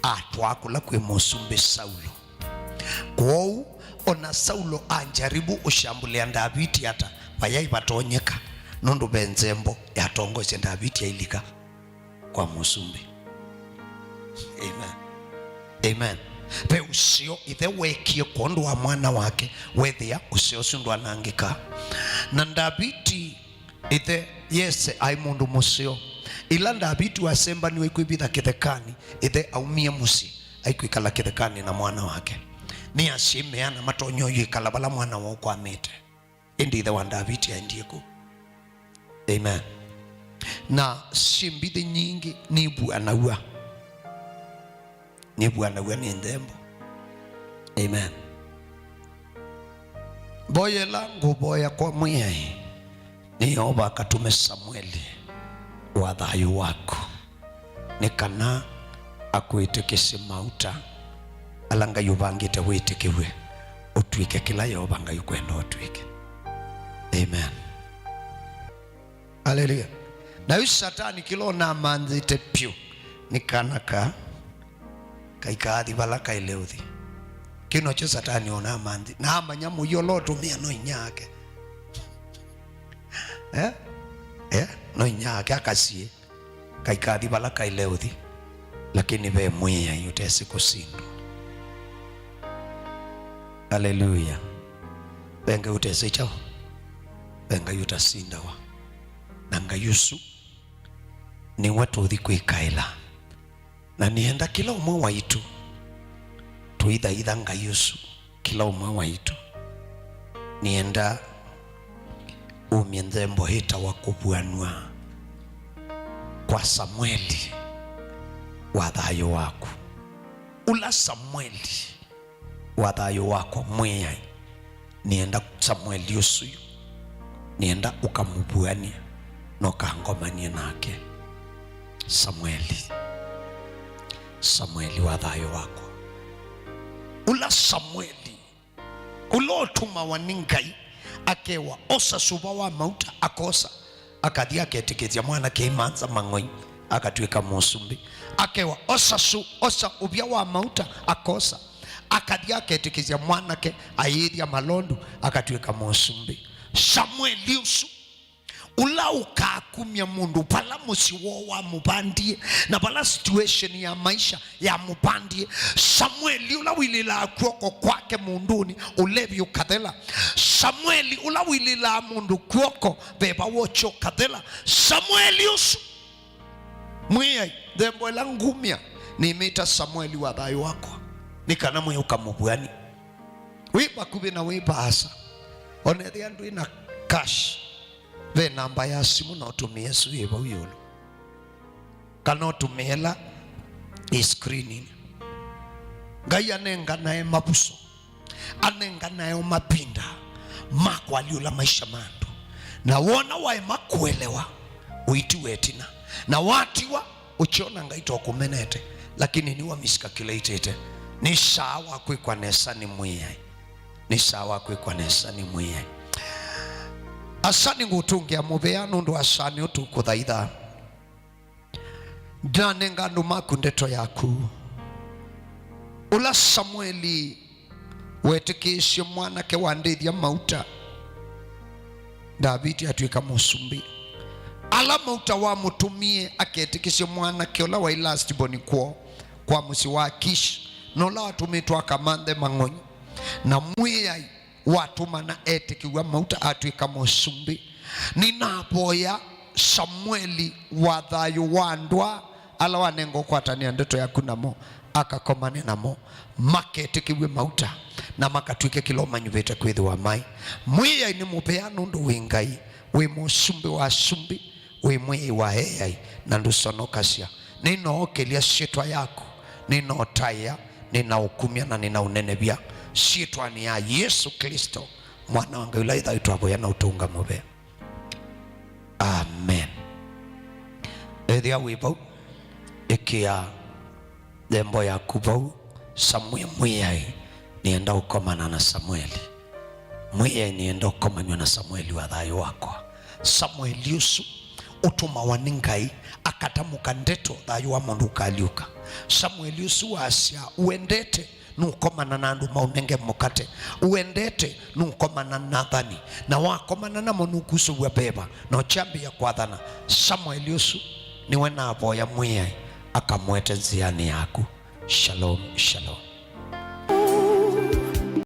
atwaa kũla kwĩ mũsumbĩ Saulo. Kwoou, ona Saulo anjaribu ũshambulĩa Ndaviti ata, vayai vatonyeka, nũndũ ve nzembo yatongoesye Ndaviti ailika kwa mũsumbĩ. Amen. Amen. Ve ũseo ĩthe weekie kwondũ wa mwana wake, wethĩa ũseo ũsu ndwanangĩkaa. Na Ndaviti, ĩthe Yese aĩ mũndũ mũseo. Ĩla Ndaviti wasembaniwe kwĩvitha kĩthekanĩ, ĩthe aumie mũsyĩ aikwĩkala kĩthekanĩ na mwana wake. Nĩasya meana matonya ũyĩkala vala mwana woo ũkwamĩte. Ĩndĩ ĩthe wa Ndaviti aendie kũu. Amen. Na syĩ mbithi nyingĩ nivuanaw'a. Nivuanaw'a nĩ nthembo. Amen. Mboya ĩla ngũvoya kwa Mwĩai nĩ Yeova akatũme Samueli wa thayũ waku, nĩ kana akwĩtĩkĩsye mauta ala Ngai ũvangĩte wĩtĩkĩw'e, ũtw'ĩke kĩla Yeova Ngai ũkwenda ũtw'ĩke. Amen. Aleluya. Na yu Satani kĩla ũnamanthĩte pyũ nĩ kana ka, kaikathi vala kaĩle ũthi. Kĩu nokyo Satani ũnamanthi. Na amanya mũio ũla ũtũmĩa no inyia ake. Eh? Eh? No inyia ake akasie. Kaikathi vala kaĩle ũthi. Lakini ve Mwĩai ũtesĩ kũsindwa. Aleluya. Ve Ngai ũtesĩ kyaũ? Ve Ngai ũtasindawa. Na Ngai ũsu nĩwe tũthi kwĩkaĩla. Na nĩenda kĩla ũmwe waitũ tũithaitha Ngai ũsu, kĩla ũmwe waitũ. Nĩenda umye nthembo ĩtawa kũvuanw'a kwa Samueli wa thayũ waku. Ũla Samueli wa thayũ wakwa, Mwĩai, nĩenda Samueli ũsu yu, nĩenda ũkamũvuany'a na ũkangomany'a nake. Samueli. Samueli wa thayũ wakwa. Ũla Samueli, ũla ũtũmawa nĩ Ngai, akewa osa suva wa mauta, akosa, akathi aketĩkĩthya mwanake aimanza mang'oi, akatw'ĩka mũsumbĩ. Akewa osa su-, osa ũvya wa mauta, akosa, akathi aketĩkĩthya mwanake ayĩthya malondu, akatw'ĩka mũsumbĩ. Samueli ũsu, ũla ũkakumya mũndũ vala mũsyĩ woo wamũvandie, na vala situation ya maisha yamũvandie. Samueli ũla wilĩlaa kw'oko kwake mũndũnĩ, ũlevi ũkathela. Samueli ũla wilĩlaa mũndũ kw'oko, veva wokya ũkathela. Samueli ũsu, Mwĩai, nthembo ĩla ngumya, nĩmĩta Samueli wa thayũ wakwa, nĩ kana Mwĩai ũkamũvuani. Wĩ vakuvĩ na wĩ vaasa, onethĩa ndwĩ na cash, ve namba ya simũ na ũtũmĩe ĩsu yĩ vau ĩũlũ, kana ũtũmĩe ĩla ĩ screeninĩ. Ngai anenganae mavuso, anenganae o mavinda ma kũalyũla maisha ma andũ, na wona waema kũelewa, ũitiwe ĩtina, na watiwa, ũkyona Ngai ta ũkũmenete, lakini nĩwamisika kĩla ĩtĩte. Nĩ saa wa kwĩkwa nesa nĩ Mwĩai. Nĩ saa wa kwĩkwa nesa nĩ Mwĩai. Asa, nĩngũtũngĩa mũvea nũndũ wa saa nĩ ũtukũthaitha. Ndanenga andũ maku ndeto yaku. Ũla Samueli wetĩkĩĩsye mwanake wandĩthya mauta Ndaviti atw'ĩka mũsumbĩ. Ala mauta wamũtũmie aketĩkĩsye mwanake ũla waĩ last born kwoo, kwa mũsyĩ wa Akishi, na ũla watũmĩtwe akamanthe mang'oi, na Mwĩai watũmana etĩkĩw'a mauta atw'ĩka mũsumbĩ. Nĩnavoya Samueli wa thayũ wa andũ aa ala wanenga ũkwatanĩa ndeto yaku namo, akakomane namo, maketĩkĩw'e mauta, na makatw'ĩke kĩla ũmanyuvĩte kwĩthĩwa maĩ. Mwĩai nĩ mũvea nũndũ wĩ Ngai, wĩ mũsumbĩ wa asumbĩ, wĩ Mwĩai wa eai, na ndũsonokasya. Nĩnookĩlya syĩtwa yaku, nĩnotaĩa, nĩnaũkumya na nĩnaũnenevya syĩtwanĩ ya Yesũ Klĩsto, Mwana wa Ngai ũla ĩthaitwa voya na ũtũnga mũvea. Amen. Ethĩa wĩ vau, ĩkĩa nthembo yaku vau. Samwĩ-, Mwĩai, nĩenda ũkomana na Samueli. Mwĩai, nĩenda ũkomanw'a na Samueli wa thayũ wakwa. Samueli ũsu ũtũmawa nĩ Ngai akatamũka ndeto, thayũ wa mũndũ ũkalyũka. Samueli ũsu wasya, ũendete nũkomana na andũ maũnenge mũkate. Ũendete nũkomana na athani, na wakomana namo nũkusũw'a veva, na ũkyambĩĩa kwathana. Samueli ũsu nĩwe navoya Mwĩai akamũete nzĩanĩ yaku. Shalom, shalom.